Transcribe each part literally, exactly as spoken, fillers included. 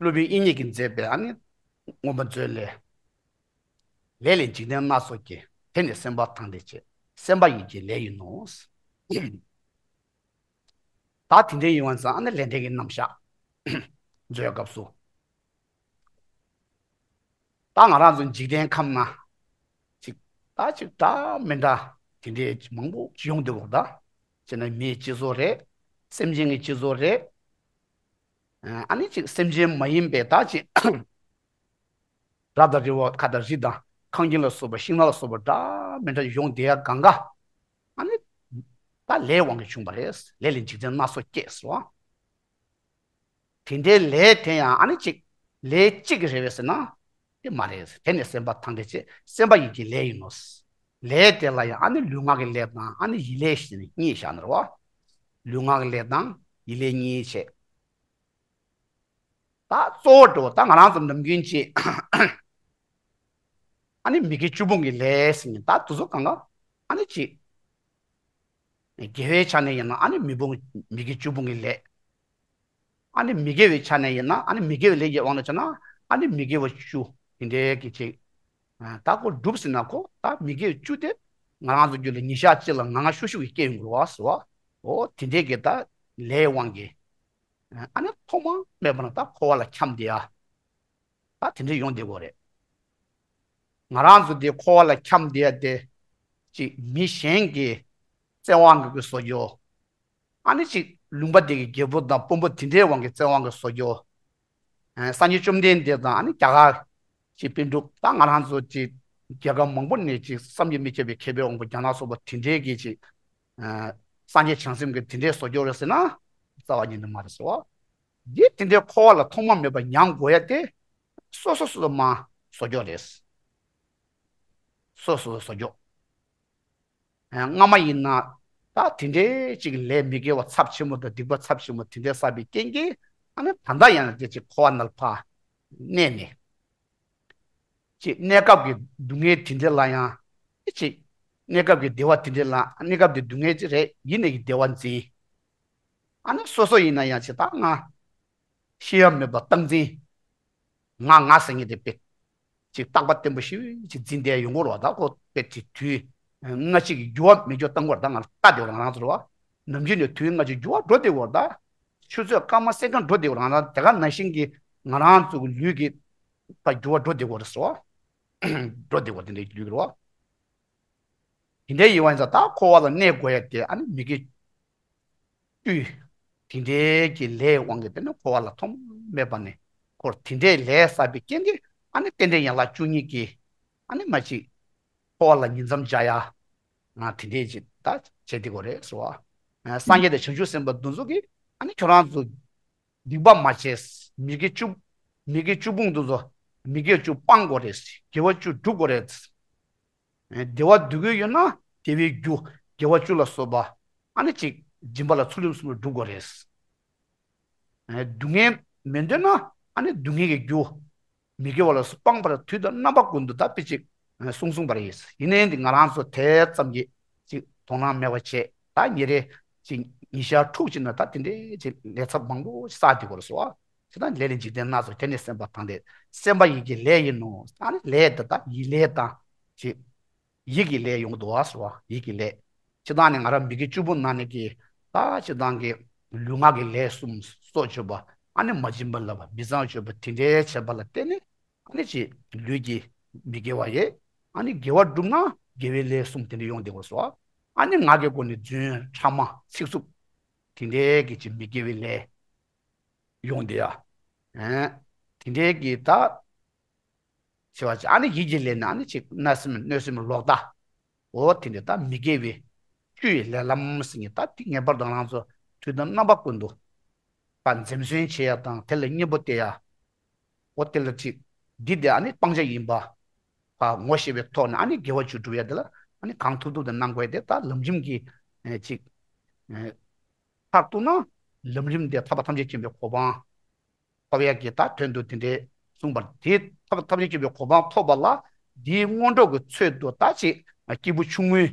སློབ་དཔོན་དབྱིག་གཉེན་གྱིས་མཛད་པའི་ཨ་ནི་མངོན་པ་མཛོད་ལས། ལས་ལས་འཇིག་རྟེན་སྣ་ཚོགས་སྐྱེ། དེ་ནི་སེམས་པ་དང་ལྡན་བྱེད། སེམས་པ་ཡིད་ཀྱི་ལས་ཡིན་ནོ། ད་དེ་འདྲའི་ཡིན་བ་ཙང་ཨ་ནི་ལས་འབྲས་ཀྱི་རྣམ་གཞག་མཛོད་སྐབས་སུ། ད་ང་རང་ཚོ་འཇིག་རྟེན་ཁམས་ན་ཅིག་ད་ཅིག་འདྲ་མི་འདྲ་དེ་འདྲའི་མང་པོ་ཅིག་ཡོང་འདུག་གོ། ད་ཅེ་ན་མིའི་སྤྱི་ཚོགས་རེད། སེམས་ཅན་གྱི་སྤྱི་ཚོགས་རེད། ཨ་ནི་ཅིག་སེམས་ཅན་མ་ཡིན་པའི་ད་ཅིག་ར་དང་རི་བོ་ཁ་དང་རི་དང་ཁང་ཁྱིམ་ལ་སོགས་པ་ཤིང་ནགས་ལ་སོགས་པ་འདྲ་མི་འདྲ་ཡོང་བསྡད་ཡ་གང་ག་ཨ་ནི་ད་ལས་དབང་གིས་བྱུང་བ་རེད། ལས་ལས་འཇིག་རྟེན་སྣ་ཚོགས་སྐྱེས་སོ། དེ་འདྲའི་ལས་དེ་ཡང་ཨ་ནི་གཅིག་ལས་གཅིག་གི་རེད་པས་ཟེར་ན་དེ་མ་རེད། དེ་ནི་སེམས་པ་དང་ལྡན་བྱེད། སེམས་པ་ཡིད་ཀྱི་ལས་ཡིན་ནོ། ལས་དེ་ལ་ཡང་ཨ་ནི་ལུས་ངག་གི་ལས་དང་ཨ་ནི་ཡིད་ལས་ཞེས་ནི་གཉིས་བཞག་ནི་རེད་བ། ལུས་ངག་གི་ལས་དང་ཡིད་ལས་གཉིས་བྱེད། ད་གཙོ་བོ་འགྲོ་ད་ང་རང་ཚོ་ནམ་རྒྱུན་གྱི་ཨ་ནི་མི་དགེ་བཅུ་སྤོང་གི་ལས་ཟེར་ནི་ད་དུ་ཚོ་གང་ག་ཨ་ནི་གཅིག་དགེ་བའི་ཆ་ནས་ཡིན་ན་ཨ་ནི་མི་སྤོང་མི་དགེ་བཅུ་སྤོང་གི་ལས། ཨ་ནི་མི་དགེ་བའི་ཆ་ནས་ཡིན་ན་ཨ་ནི་མི་དགེ་བའི་ལས་ཀྱི་དབང་དུ་བྱས་ན་ཨ་ནི་མི་དགེ་བ་བཅུ་དེ་འདྲའི་གི་ཅིག་ད་ཁོ་སྒྲུབ་ཟིན་ན་ཁོ་ད་མི་དགེ་བཅུ་དེ་ང་རང་ཚོ་རྒྱུད་ལ་ཉིན་ཞག་གཅིག་ལ་ང་ང་ཤུ་ཤུ་གི་སྐྱེ་ཡོང་གི་རེད་བ་ཟེར་བ། འོ་དེ་འདྲའི་གི་ད་ལས་དབང་གིས་ཨ་ནི་ཐོག་མ་མེད་པ་ན་ད་འཁོར་བ་ལ་འཁྱམས་བསྡད་ཡ། ད་དེ་འདྲ་ཡོང་བསྡད་ཀྱི་ཡོད་རེད། ང་རང་ཚོ་འདི་འཁོར་བ་ལ་འཁྱམས་བསྡད་ཡ་དེ་ཅིག་མི་གཞན་གྱི་བཙན་དབང་གིས་བཟོ་རྒྱུ། ཨ་ནི་ཅིག་ལུང་པ་འདི་གི་རྒྱལ་པོ་དང་དཔོན་པོ་དེ་འདྲའི་དབང་གིས་བཙན་དབང་གིས་བཟོ་རྒྱུ། ཨ་སངས་རྒྱས་བཅོམ་ལྡན་འདས་དང་ཨ་ནི་རྒྱ་གར་གྱི་པཎ་གྲུབ་ད་ང་རང་ཚོ་ཅིག་རྒྱལ་ཁབ་མང་པོ་ནས་ཅིག་བསམ་གྱིས་མི་ཁྱབ་པའི་མཁས་པའི་དབང་པོ་རྒྱ་ནག་སོགས་པ་དེ་འདྲའི་གི་ཅིག་ཨ་སངས་རྒྱས་བྱང་སེམས་ཀྱི་དེ་འདྲའི་བཟོ་རྒྱུ་རེད་ཟེར་ན་རྩ་བ་ཉིད་ནས་མ་རེད་ཟེར་བ། འདི་དེ་འདྲའི་འཁོར་བ་ལ་ཐོག་མ་མེད་པ་མྱང་དགོས་ཡ་དེ་སོ་སོ་སོ་སོ་མ་བཟོ་རྒྱུ་རེད། སོ་སོ་སོ་བཟོ་རྒྱུ། ཨ་སྔ་མ་ཡིན་ན་ད་དེ་འདྲའི་ཅིག་ལས་མི་དགེ་བ་ཚབས་ཆེན་པོ་དང་སྡིག་པ་ཚབས་ཆེན་པོ་དེ་འདྲའི་བསགས་པའི་རྐྱེན་གྱིས་ཨ་ནི་ད་ལྟ་ཡང་དེ་ཅིག་འཁོར་བ་ནང་ལ་ཕར་གནས་ནས། ཅིག་གནས་སྐབས་ཀྱི་སྡུག་བསྔལ་དེ་འདྲ་ལ་ཡང་ཅིག་གནས་སྐབས་ཀྱི་བདེ་བ་དེ་འདྲ་ལ་གནས་སྐབས་དེ་སྡུག་བསྔལ་ཅིག་རེད་ཡིན་ནའི་བདེ་བ་འཛིན། ཨ་ནི་སོ་སོ་ཡིན་ན་ཡང་ཅིག་ད་ང་ཤི་ཡ་མེད་པ་སྟངས་འཛིན། ང་ང་ཟེར་མཁན་དེ་དཔེ་ཅིག་རྟག་པ་བརྟན་པོ་ཞིག་ཅིག་འཛིན་བསྡད་ཡོང་གི་རེད་བ། ད་ཁོ་དཔེ་ཅིག་དུས་སྔ་ཕྱི་གི་འགྱུར་བ་མེད་རྒྱུ་བཏང་གི་རེད། ད་ང་ལྟ་བསྡད་ཡོད་རེད་ང་རང་ཚོ་རེད་བ། ནམ་རྒྱུན་ནས་དུས་སྔ་ཕྱི་འགྱུར་བ་འགྲོ་བསྡད་ཡོད་རེད་ད། ཆུ་ཚོད་སྐར་མ་སེ་ཀན་འགྲོ་བསྡད་ཡོད་རེད། ང་རང་དེ་ག་ནང་བཞིན་གྱི་ང་རང་ཚོ་གི་ལུས་ཀྱི་ད་འགྱུར་བ་འགྲོ་བསྡད་ཡོད་རེད་ཟེར་བ། འགྲོ་བསྡད་ཡོད་དེ་འདྲའི་ལུས་ཀྱི་རེད་བ། དེ་འདྲའི་ཡིན་བ་ཡིན་ཙང་ད་འཁོར་བ་ལ་གནས་དགོས་ཡ་དེ་ཨ་ནི་མི་དགེ་བཅུ། དེ་འདྲའི་གི་ལས་དབང་གིས་དེ་ནི་འཁོར་བ་ལ་ཐོག་མ་མེད་པ་ནས་འཁོར་དེ་འདྲའི་ལས་བསགས་པའི་རྐྱེན་གྱིས་ཨ་ནི་རྟེན་འབྲེལ་ཡན་ལག་བཅུ་གཉིས་ཀྱིས་ཨ་ནི་མ་ཅིག་འཁོར་བ་ལ་ཉིང་མཚམས་སྦྱར་ཡ། ང་དེ་འདྲའི་ཅིག་ད་བྱེད་དེ་གོ་རེད་ཟེར་བ། ཨ་སངས་རྒྱས་དང་བྱང་ཆུབ་སེམས་དཔའ་འདི་ཚོ་གིས་ཨ་ནི་ཁྱོད་རང་ཚོ་སྡིག་པ་མ་བྱེད། མི་དགེ་བཅུ་མི་དགེ་བཅུ་སྤོང་འདི་ཚོ་མི་དགེ་བཅུ་སྤང་དགོས་རེད། དགེ་བ་བཅུ་སྒྲུབ་དགོས་རེད། བདེ་བ་འདོད་ཀྱི་ཡོད་ན་བདེ་བའི་རྒྱུ་དགེ་བ་བཅུ་ལ་སོགས་པ་ཨ་ནི་ཅིག་སྦྱིན་པ་ལ་ཚུལ་ཁྲིམས་སྲུང་བ་སྒྲུབ་དགོས་རེད། སྡུག་བསྔལ་མི་འདོད་ན་ཨ་ནི་སྡུག་བསྔལ་གྱི་རྒྱུ་མི་དགེ་བ་ལ་སོགས་སྤངས་པར་དུས་དང་རྣམ་པ་ཀུན་ཏུ་ད་དཔེ་ཅིག་གསུངས་གསུངས་པ་རེད། ཡིན་ནའི་འདི་ང་རང་ཚོ་དེ་ཙམ་གྱིས་ཅིག་དོ་སྣང་མེད་པ་བྱས་ད་ཉིན་རེ་ཅིག་ཉིན་ཞག་དྲུག་ཅིག་ན་ད་དེ་འདྲའི་ཅིག་ལས་ཚབས་མང་པོ་བསགས་བསྡད་དགོས་རེད་ཟེར་བ། དེ་དང་ལས་ལས་འཇིག་རྟེན་སྣ་ཚོགས་དེ་ནི་སེམས་པ་དང་ལྡན། སེམས་པ་ཡིད་ཀྱི་ལས་ཡིན་ནོ། ཨ་ནི་ལས་དེ་དག་ཡིད་ལས་དང་ཅིག་ཡིད་ཀྱི་ལས་ཡོང་གི་འདུག་བ་ཟེར་བ། ཡིད་ཀྱི་ལས། སྤྱིར་བཏང་ནི་ང་རང་མི་དགེ་བཅུ་སྤོང་ནང་ནས་ཀྱི་ད་སྤྱིར་བཏང་གི་ལུས་ངག་གི་ལས་གསུམ། སྲོག་གཅོད་པ། ཨ་ནི་མ་བྱིན་པ་བསླབ་པ། མི་ཚངས་སྤྱོད་པ་དེ་འདྲའི་བྱས་པ་ལ་བརྟེན་ནས་ཨ་ནི་ཅིག་ལུས་ཀྱི་མི་དགེ་བ་ཡོད། ཨ་ནི་དགེ་བ་བསྒྲུབ་ན་དགེ་བའི་ལས་གསུམ་དེ་འདྲ་ཡོང་བསྡད་དགོས་ཟེར་བ། ཨ་ནི་ངག་གི་སྒོ་ནས་རྫུན་ཕྲ་མ་ཚིག་རྩུབ་དེ་འདྲའི་གི་ཅིག་མི་དགེ་བའི་ལས་ཡོང་བསྡད་ཡ། ཨ་དེ་འདྲའི་གི་ད་བྱེད་པ་ཅིག་ཨ་ནི་ཡིད་ཀྱི་ལས་ནི་ཨ་ནི་ཅིག་བརྣབ་སེམས་གནོད་སེམས་ལོག་ལྟ། འོ་དེ་འདྲ་ད་མི་དགེ་བའི་བཅུ་ཡི་ལས་ལམ་ཟེར་མཁན་ད་དེ་ངེས་པར་དུ་ང་རང་ཚོ་དུས་དང་རྣམ་པ་ཀུན་ཏུ་ད་འཛེམ་ཟོན་བྱེད་ཡ་དང་དེ་ལ་གཉེན་པོ་བསྟེན་ཡ། འོ་དེ་ལ་ཅིག་འདི་དེ་ཨ་ནི་སྤང་བྱ་ཡིན་པ་ངོ་ཤེས་པའི་ཐོག་ནས་ཨ་ནི་དགེ་བ་བཅུ་སྒྲུབ་ཡ་དེ་ལ་ཨ་ནི་གང་ཐུབ་ཐུབ་དེ་གནང་དགོས་ཡ་དེ་ད་ལམ་རིམ་གྱི་ཅིག་མཐར་གཏུགས་ན་ལམ་རིམ་དེ་ཐར་པ་ཐམས་ཅད་མཁྱེན་པའི་གོ་འཕང་ཐོབ་ཡག་གི་ད་དོན་དུ་དེ་འདྲའི་གསུངས་པ་རེད། དེ་ཐབས་ཐབས་ཤེས་བྱེད་པའི་གོ་འཕང་ཐོབ་པ་ལ་འདིའི་སྔོན་འགྲོ་གི་ཚོད་དུ་ད་ཅིག་སྐྱེས་བུ་ཆུང་ངུའི་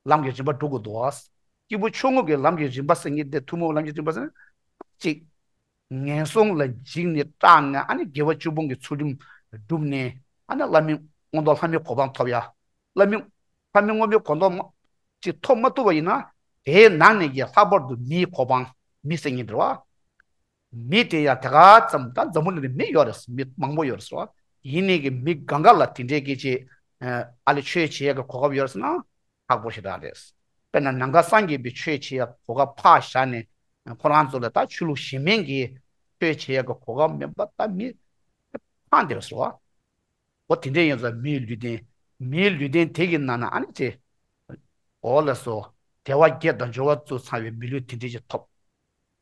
ལམ་གྱི་རིམ་པ་འགྲོ་དགོས་འདུག་སྐྱེས་བུ་ཆུང་ངུ་གི་ལམ་གྱི་རིམ་པ་ཟེར་མཁན་དེ་ཐུན་མོང་ལམ་གྱི་རིམ་པ་ཟེར་ན་ཅིག་ ངན་སོང་ལ་འཇིགས་ནས་སྐྲག་ནས་ཨ་ནི་དགེ་བ་བཅུ་སྤོང་གི་ཚུལ་ཁྲིམས་བསྒྲུབས་ནས་ཨ་ནི་བླ་མེད་མངོན་མཐོ་ལྷ་མིའི་གོ་འཕང་ཐོབ་ཡ། བླ་མེད་ལྷ་མིའི་མངོན་མཐོའི་གོ་འཕང་ཅིག་ཐོབ་མ་ཐུབ་པ་ཡིན་ན། དེའི་ནང་ནས་ཀྱི་ལྷག་པར་དུ་མིའི་གོ་འཕང་། མི་ཟེར་མཁན་དེ་རེད་བ། མི་དེ་ཡང་དེ་ག་ཙམ། ད་འཛམ་བུ་གླིང་ནས་མི་ཡོད་རེད། མི་མང་པོ་ཡོད་རེད་བ། ཡིན་ནའི་གི་མི་གང་ག་ལ་དེ་འདྲའི་སྐད་ཆ་ཨ་ལས་ཆོས་བྱེད་ཡག་གི་གོ་སྐབས་ཡོད་རེད་ཟེར་ན། ཁག་པོ་ཞེ་དྲག་རེད། དཔེར་ན་ནམ་མཁའ་སངས་རྒྱས་པའི་ཆོས་བྱེད་ཡག་གོ་སྐབས་ཕར་བཞག་ནས། ཁོ་རང་ཚོ་ལ་ད་ཆོས་ལུགས་གཞན་མིན་གྱི་ཆོས་བྱེད་ཡག་གི་གོ་སྐབས་མེད་པ་ད་མི་ཕངས་བསྡད་པ་རེད་བ། འོ་དེ་འདྲ་ཡིན་ཙང་མིའི་ལུས་རྟེན། མིའི་ལུས་རྟེན་དེ་གི་ནང་ན་ཨ་ནི་ཅེ། འོ་ལགས་སོ། དལ་བ་བརྒྱད་དང་འབྱོར་བ་བཅུ་ཚང་བའི་མི་ལུས་དེ་འདྲ་ཅིག་ཐོབ།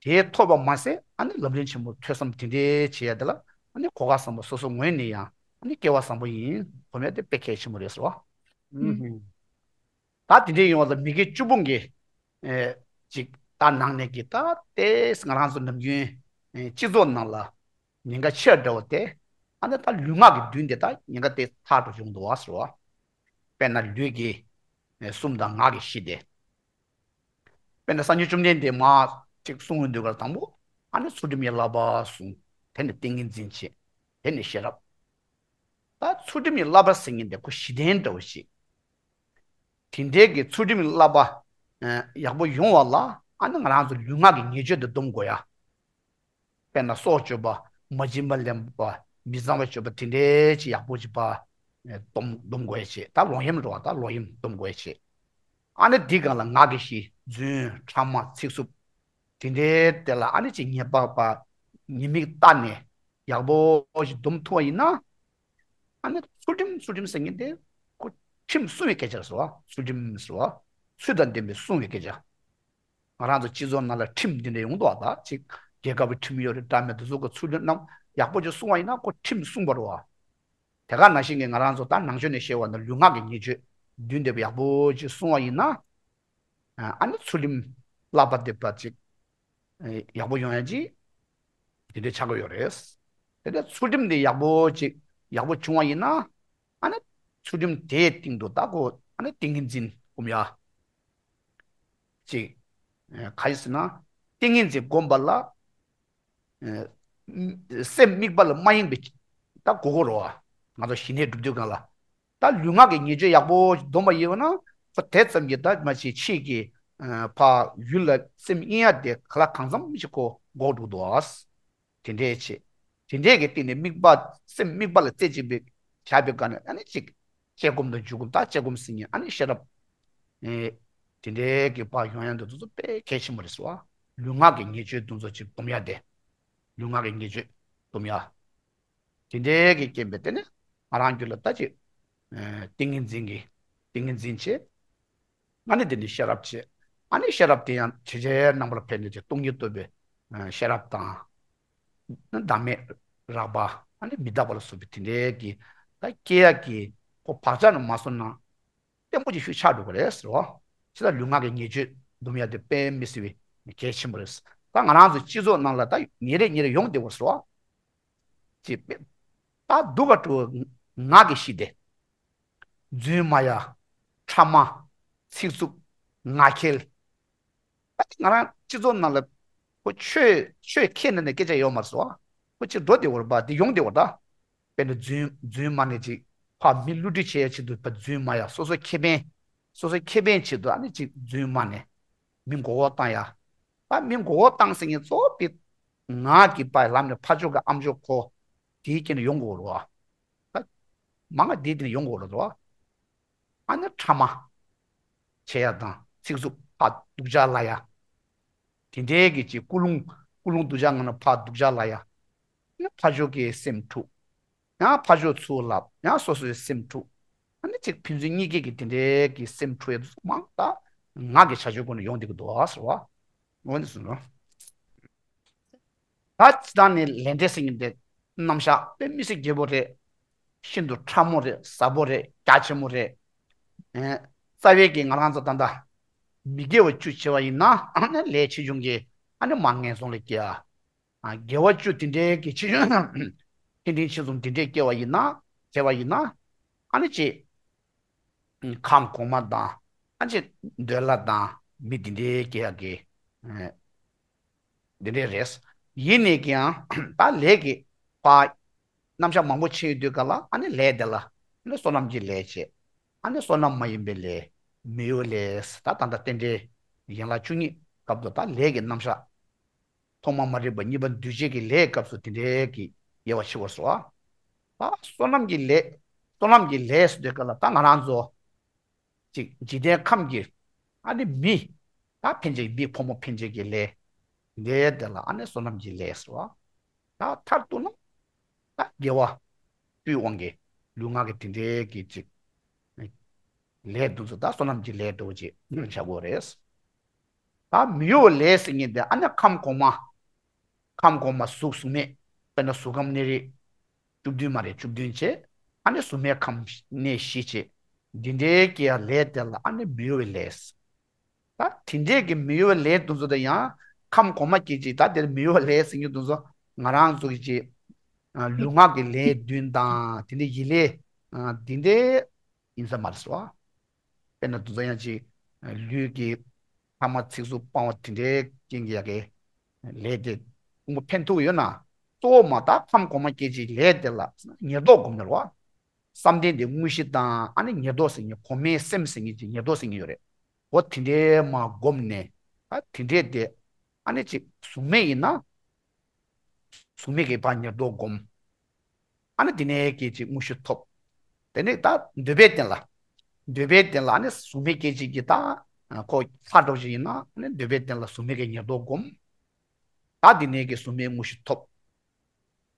དེ་ཐོབ་པ་མ་ཟད་ཨ་ནི་ལམ་རིམ་ཆེན་མོ་ཐོས་བསམ་དེ་འདྲ་བྱེད་ཡ་དེ་ལ་ཨ་ནི་གོ་སྐབས་བཟང་པོ། སོ་སོ་ངོས་ནས་ཡང་ཨ་ནི་སྐལ་བ་བཟང་པོ་ཡིན་སྒོམ་ཡ་དེ་དཔེ་གལ་ཆེན་པོ་རེད་ཟེར་བ། ཨུ་ཧུ། ད་དེ་འདྲ་ཡོང་བ་ལ་མི་དགེ་བཅུ་སྤོང་གི་ཨེ་ཅིག་ད་ནང་ནས་ཀྱི་ད་ལྟའི་ང་རང་ཚོ་ནམ་རྒྱུན་ཨེ་སྤྱི་ཚོགས་ནང་ལ་ཉེན་ཁ་ཆེ་བ་འདྲ་བོ་དེ་ཨ་ནི་ད་ལུས་ངག་གི་བདུན་དེ་ད་ཉེན་ཁ་དེ་ཐག་ཏུ་བྱུང་འདུག་བ་ཟེར་བ། དཔེར་ན་ལུས་ཀྱི་ཨེ་གསུམ་དང་ངག་གི་བཞི་དེ། དཔེར་ན་སངས་རྒྱས་བཅོམ་ལྡན་འདས་མ་ཅིག་གསུང་གི་འདུག་ག་དང་པོ་ཨ་ནི་ཚུལ་ཁྲིམས་ཀྱི་བསླབ་པ་གསུངས། དེ་ནས་ཏིང་ངེ་འཛིན་བྱས། དེ་ནས་ཤེས་རབ། ད་ཚུལ་ཁྲིམས་ཀྱི་བསླབ་པ་ཟེར་མཁན་དེ་ཁོ་གཞི་རྟེན་འདྲ་བོ་ཞིག་དེ་འདྲའི་གི་ཚུལ་ཁྲིམས་ཀྱི་བསླབ་པ་ཡག་པོ་ཡོང་བ་ལ་ཨ་ནི་ང་རང་ཚོ་ལུས་ངག་གི་ཉེས་སྤྱོད་དེ་སྡོམ་དགོས་ཡ། དཔེར་ན་སྲོག་གཅོད་པ། མ་བྱིན་པ་ལེན་པ། མི་གཙང་བ་སྤྱོད་པ་དེ་འདྲའི་ཅིག་ཡག་པོ་ཅིག་པ་སྡོམ་སྡོམ་དགོས་ཡ་བྱེད། ད་ལོག་གཡེམ་རེད་བ། ད་ལོག་གཡེམ་སྡོམ་དགོས་ཡ་བྱེད། ཨ་ནི་འདི་སྒང་ལ་ངག་གི་བཞི། རྫུན། ཕྲ་མ། ཚིག་རྩུབ། དེ་འདྲའི་དེ་ལ་ཨ་ནི་ཅིག་ཉེས་པ་པ་ཉེས་དམིགས་བལྟས་ནས་ཡག་པོ་ཞིག་སྡོམ་ཐུབ་པ་ཡིན་ན། ཨ་ནི་ཚུལ་ཁྲིམས་ཚུལ་ཁྲིམས་ཟེར་མཁན་དེ་ཁོ་ཁྲིམས་སྲུང་བའི་སྐད་ཆ་རེད་ཟེར་བ། ཚུལ་ཁྲིམས་ཟེར་བ། ཚུལ་དང་ལྡན་པའི་སྲུང་བའི་སྐད་ཆ། ང་རང་ཚོ་སྤྱི་ཚོགས་ནང་ལ་ཁྲིམས་འདི་འདྲ་ཡོང་འདུག་བ། ད་ཅིག་རྒྱལ་ཁབ་ཀྱི་ཁྲིམས་ཡོད་རེད་འདྲ་མེད་དེ་ཚོ་གི་ཚུལ་ཁྲིམས་རྣམས་ཡག་པོ་ཅིག་སྲུང་བ་ཡིན་ན་ཁོ་ཁྲིམས་སྲུང་བ་རེད་བ། དེ་ག་ནང་བཞིན་གྱི་ང་རང་ཚོ་ད་ནང་ཆོས་ནས་བཤད་པ་ན་ལུས་ངག་གི་ཉེས་སྤྱོད་བདུན་དེ་ཡག་པོ་ཅིག་སྲུང་བ་ཡིན་ན། ཨ་ནི་ཚུལ་ཁྲིམས་བསླབ་པ་འདི་པ་ཅིག་ཡག་པོ་ཡོང་ཡ་ཅིག་དེ་འདྲའི་ཆགས་ཀྱི་ཡོད་རེད། དེ་འདྲ་ཚུལ་ཁྲིམས་འདི་ཡག་པོ་ཅིག་ཡག་པོ་བྱུང་བ་ཡིན་ན། ཨ་ནི་ཚུལ་ཁྲིམས་དེའི་སྟེང་དུ་ད་གོ་ཨ་ནི་ཏིང་ངེ་འཛིན་སྒོམ་ཡ་ཅིག་ག་ཡིན་ཟེར་ན། ཏིང་ངེ་འཛིན་སྒོམ་པ་ལ། སེམས་དམིགས་པ་ལ་མ་ཡེངས་པའི་ད་གོ་གོ་རོ། ང་ཚོ་ཞི་གནས་སྒྲུབ་དུས་སྒང་ལ། ད་ལུས་ངག་གི་ཉེས་སྤྱོད་ཡག་པོ་སྡོམ་པ་ཡིན་པ་ན། ཁོ་དེ་ཙམ་གྱིས་ད་མ་ཅིག་ཕྱིས་ཀྱི་ཕ་ཡུལ་ལ་སེམས་གཡེང་ཡ་དེ་ག་ལ་གང་འཚམ་ཞིག་གོ་འགོག་འགྲོ་འདུག་ཨ། དེ་འདྲའི་ཆེ། དེ་འདྲའི་གི་སྟེང་ནས་དམིགས་པ་སེམས་དམིགས་པ་ལ་རྩེ་གཅིག་པའི་བྱ་བའི་སྒང་ནས་ཨ་ནི་ཅིག་དཔྱད་སྒོམ་དང་འཇུག་སྒོམ། ད་དཔྱད་སྒོམ་ཟེར་མཁན་ཨ་ནི་ཤེས་རབ། ཨེ། དེ་འདྲའི་གི་ཕར་ཡོང་ཡ་འདི་ཚོ་དཔེ་གལ་ཆེན་པོ་རེད་ཟེར་བ། ལུས་ངག་གི་ཉེས་སྤྱོད་འདི་ཚོ་ཅིག་སྡོམ་ཡ་དེ། ལུས་ངག་གི་ཉེས་སྤྱོད་སྡོམ་ཡ། དེ་འདྲའི་གི་རྐྱེན་པས་དེ་ནི་ང་རང་རྒྱུད་ལ་ད་ཅིག་ཨེ། ཏིང་ངེ་འཛིན་གྱི་ཏིང་ངེ་འཛིན་བྱེད། ཨ་ནི་དེ་ནི་ཤེས་རབ་བྱེད། ཨ་ནི་ཤེས་རབ་དེ་ཡང་ཇེ་ཆེར་རྣམ་པར་འཕེལ་ནས་ཅིག་སྟོང་ཉིད་རྟོགས་པའི་ཨེ། ཤེས་རབ་དང་། བདག་མེད་རགས་པ། ཨ་ནི་མི་རྟག་པ་ལ་སོགས་པའི་དེ་འདྲའི་གི་ད་སྐྱེ་ཡ་གི་ཁོ་བག་ཆགས་ནང་མ་སོང་ན། བརྟན་པོ་ཅིག་ཤུགས་ཆགས་འགྲོ་གི་རེད་ཟེར་བ། ཕྱི་ལ་ལུས་ངག་གི་ཉེས་སྤྱོད་སྡོམ་ཡ་དེ་དཔེ་མི་སྲིད་པའི་གལ་ཆེན་པོ་རེད། ད་ང་རང་ཚོ་སྤྱི་ཚོགས་ནང་ལ་ད་ཉིན་རེ་ཉིན་རེ་ཡོང་བསྡད་པ་ཟེར་བ། ཅེས་པས། ད་སྡུག་ག་འགྲོ་ངག་གི་གཞི་དེ། རྫུན་སྨྲ་ཡ། ཕྲ་མ། ཚིག་རྩུབ། ངག་འཁྱལ། ད་ང་རང་སྤྱི་ཚོགས་ནང་ལ་ཁོ་ཆོས་ཆོས་ཁས་ལེན་ནས་སྐད་ཆ་ཡོད་མ་རེད་ཟེར་བ། ཁོ་ཅིག་འགྲོ་བདེ་བོར་པ་འདི་ཡོང་བདེ་བོར་ད། དཔེར་ན་རྫུན་རྫུན་སྨྲ་ནས་ཅིག་ཕར་མི་བསླུ་བྲིད་བྱེད་ཡ་ཆེད་དུ་ཕར་རྫུན་སྨྲ་ཡ། སོ་སོ་ཁེ་ཕན། སོ་སོ་ཁེ་ཕན་ཆེད་དུ་ཨ་ནི་ཅིག་རྫུན་སྨྲ་ནས་མི་མགོ་སྐོར་བཏང་ཡ། ད་མི་མགོ་སྐོར་བཏང་ཟེར་མཁན་གཙོ་བོ་དེ་ངག་གི་པའི་ལམ་ནས་ཕར་ཕྱོགས་ཀྱི་ཨ་མཆོག་ཁོ་དེའི་རྐྱེན་ནས་ཡོང་དགོས་རེད་བ། ད་མང་ང་དེའི་རྐྱེན་ནས་ཡོང་དགོས་རེད་བ། ཨ་ནི་ཕྲ་མ་བྱེད་ཡ་དང་ཚིག་རྩུབ་ཕར་སྡུག་ཅག་ལབ་ཡ། དེ་འདྲའི་གི་ཅིག་ཀུན་སློང་ཀུན་སློང་སྡུག་ཅག་ངང་ནས་ཕར་སྡུག་ཅག་ལབ་ཡ། ཨ་ནི་ཕར་ཕྱོགས་ཀྱི་སེམས་འཁྲུག་ཡང་ཕར་ཕྱོགས་ཚུར་ལབ། ཡང་སོ་སོའི་སེམས་འཁྲུག་ཨ་ནི་ཅིག་ཕན་ཚུན་གཉིས་ཀའི་གི་དེ་འདྲའི་གི་སེམས་འཁྲུག་ཡ་དེ་ཚོ་མང་ད་ངག་གི་བྱ་སྤྱོད་སྒོ་ནས་ཡོང་བསྡད་ཀྱི་འདུག་ཟེར་བ། འོ་ནི་སོང་ནོ། ད་སྤྱིར་བཏང་ནས་ལས་འབྲས་ཟེར་མཁན་དེ་རྣམ་གཞག་དཔེ་མི་སྲིད་རྒྱས་པོ་རེད། ཤིན་ཏུ་ཕྲ་མོ་རེད། ཟབ་པོ་རེད། རྒྱ་ཆེན་མོ་རེད། ཨེ། རྩ་བའི་གི་ང་རང་ཚོ་ད་ལྟ་མི་དགེ་བ་བཅུ་བྱས་པ་ཡིན་ན་ཨ་ནི་ལས་ཆེ་ཆུང་གི་ཨ་ནི་མར་ངན་སོང་ལ་སྐྱེ་ཡ། ཨ། དགེ་བ་བཅུ་དེ་འདྲའི་གི་ཆེ་ཆུང་ཆེ་འབྲིང་ཆེ་ཆུང་དེ་འདྲའི་སྐྱེ་བ་ཡིན་ན། བྱས་པ་ཡིན་ན། ཨ་ནི་ཅིག་ཁམས་གོང་མ་དང་། ཨ་ནི་ཅིག་འདོད་ལྷ་དང་མི་དེ་འདྲའི་སྐྱེ་ཡག་གི་ཨ་དེ་འདྲའི་རེད། ཡིན་ནས་ཀྱང་ད་ལས་ཀྱི་པ་རྣམ་གཞག་མང་པོ་ཕྱེ་ཡོད་དུས་ག་ལ། ཨ་ནི་ལས་དེ་ལ་ཨ་ནི་བསོད་ནམས་ཀྱི་ལས་བྱེད། ཨ་ནི་བསོད་ནམས་མ་ཡིན་པའི་ལས། མི་གཡོ་ལས། ད་ད་ལྟ་རྟེན་འབྲེལ་ཡན་ལག་བཅུ་གཉིས་སྐབས་དུ་ད་ལས་ཀྱི་རྣམ་གཞག་ཐོག་མ་མ་རིག་པ་གཉིས་པ་འདུས་བྱས་ཀྱི་ལས་སྐབས་སུ་དེ་འདྲའི་གི་དབྱེ་བ་ཕྱེ་བར་སོ། ད་བསོད་ནམས་ཀྱི་ལས། བསོད་ནམས་ཀྱི་ལས་ཟེར་དུས་ག་ལ་ད་ང་རང་ཚོ་ཅིག་འཇིག་རྟེན་ཁམས་ཀྱི་ཨ་ནི་མི། ད་ཕན་ཆད་མི་ཕོ་མོ་ཕན་ཆད་ཀྱི་ལས། འདི་དེ་ལ་ཨ་ནི་བསོད་ནམས་ཀྱི་ལས་སོ། ད་མཐར་གཏུགས་ན་ད་དགེ་བ་བཅུའི་དབང་གིས་ལུས་ངག་གི་དེ་འདྲའི་གི་ཅིག་ལས་དེ་ཚོ་ད་བསོད་ནམས་ཀྱི་ལས་འདྲ་བོ་ཅིག་བྱ་དགོས་རེད། ད་མི་གཡོ་བའི་ལས་ཟེར་མཁན་དེ་ཨ་ནི་ཁམས་གོང་མ། ཁམས་གོང་མ་གཟུགས་གཟུགས་མེད། དཔེར་ན་གཟུགས་ཁམས་གནས་རིས་བཅུ་བདུན་མ་རེད། བཅུ་བདུན་བྱས། ཨ་ནི་གཟུགས་མེད་ཁམས་གནས་བཞི་བྱས། འདི་འདྲའི་གི་ལས་དེ་ལ་ཨ་ནི་མི་གཡོ་བའི་ལས། ད་དེ་འདྲའི་གི་མི་གཡོ་བའི་ལས་དེ་ཚོ་དེ་ཡང་ཁམས་གོང་མ་སྐྱེ་ཅིག་ད་དེར་མི་གཡོ་བའི་ལས་ཟེར་མཁན་དེ་ཚོ་ང་རང་ཚོ་གི་ཅིག་ལུས་ངག་གི་ལས་བདུན་དང་དེ་འདྲའི་ཡིད་ལས་འདི་འདྲའི་ཡིན་ས་མ་རེད་སོ། དཔེར་ན་དེ་ཚོ་ཡང་ཅིག་ལུས་ཀྱི་ཐ་མ་ཚིགས་སུ་སྤང་བ་དེ་འདྲའི་རྐྱེན་གྱི་ཡ་གི་ལས་དེ་ཕུང་པོ་འཕེན་ཐུབ་ཡོད་ན། གཙོ་བོ་མ་ད་ཁམས་གོང་མ་སྐྱེ་ཅིག་ལས་དེ་ལ་ཉེར་བསྡོགས་སྒོམ་ནི་རེད་བ། བསམ་གཏན་དེ་དངོས་གཞི་དང་ཨ་ནི་ཉེར་བསྡོགས་ཟེར་མཁན་གོང་མའི་སེམས་ཟེར་མཁན་གྱི་ཉེར་བསྡོགས་ཟེར་མཁན་ཡོད་རེད། འོ་དེ་འདྲའི་མ་བསྒོམས་ནས་ད་དེ་འདྲའི་དེ་ཨ་ནི་ཅིག་གཟུགས་མེད་ཡིན་ན། གཟུགས་མེད་ཀྱི་བར་ཉེར་བསྡོགས་བསྒོམ། ཨ་ནི་དེ་ནས་སྐད་ཅིག་དངོས་གཞི་ཐོབ། དེ་ནས་ད་འདོད་པའི་རྟེན་ལ། འདོད་པའི་རྟེན་ལ་ཨ་ནི་གཟུགས་མེད་སྐད་ཅིག་གི་ད་ཁོ་ལྷ་འདྲ་བོ་ཞིག་ཡིན་ན་ཨ་ནི་འདོད་པའི་རྟེན་ལ་གཟུགས་མེད་ཀྱི་ཉེར་བསྡོགས་བསྒོམ། ད་དེ་ནས་ཀྱི་གཟུགས་མེད་དངོས་གཞི་ཐོབ།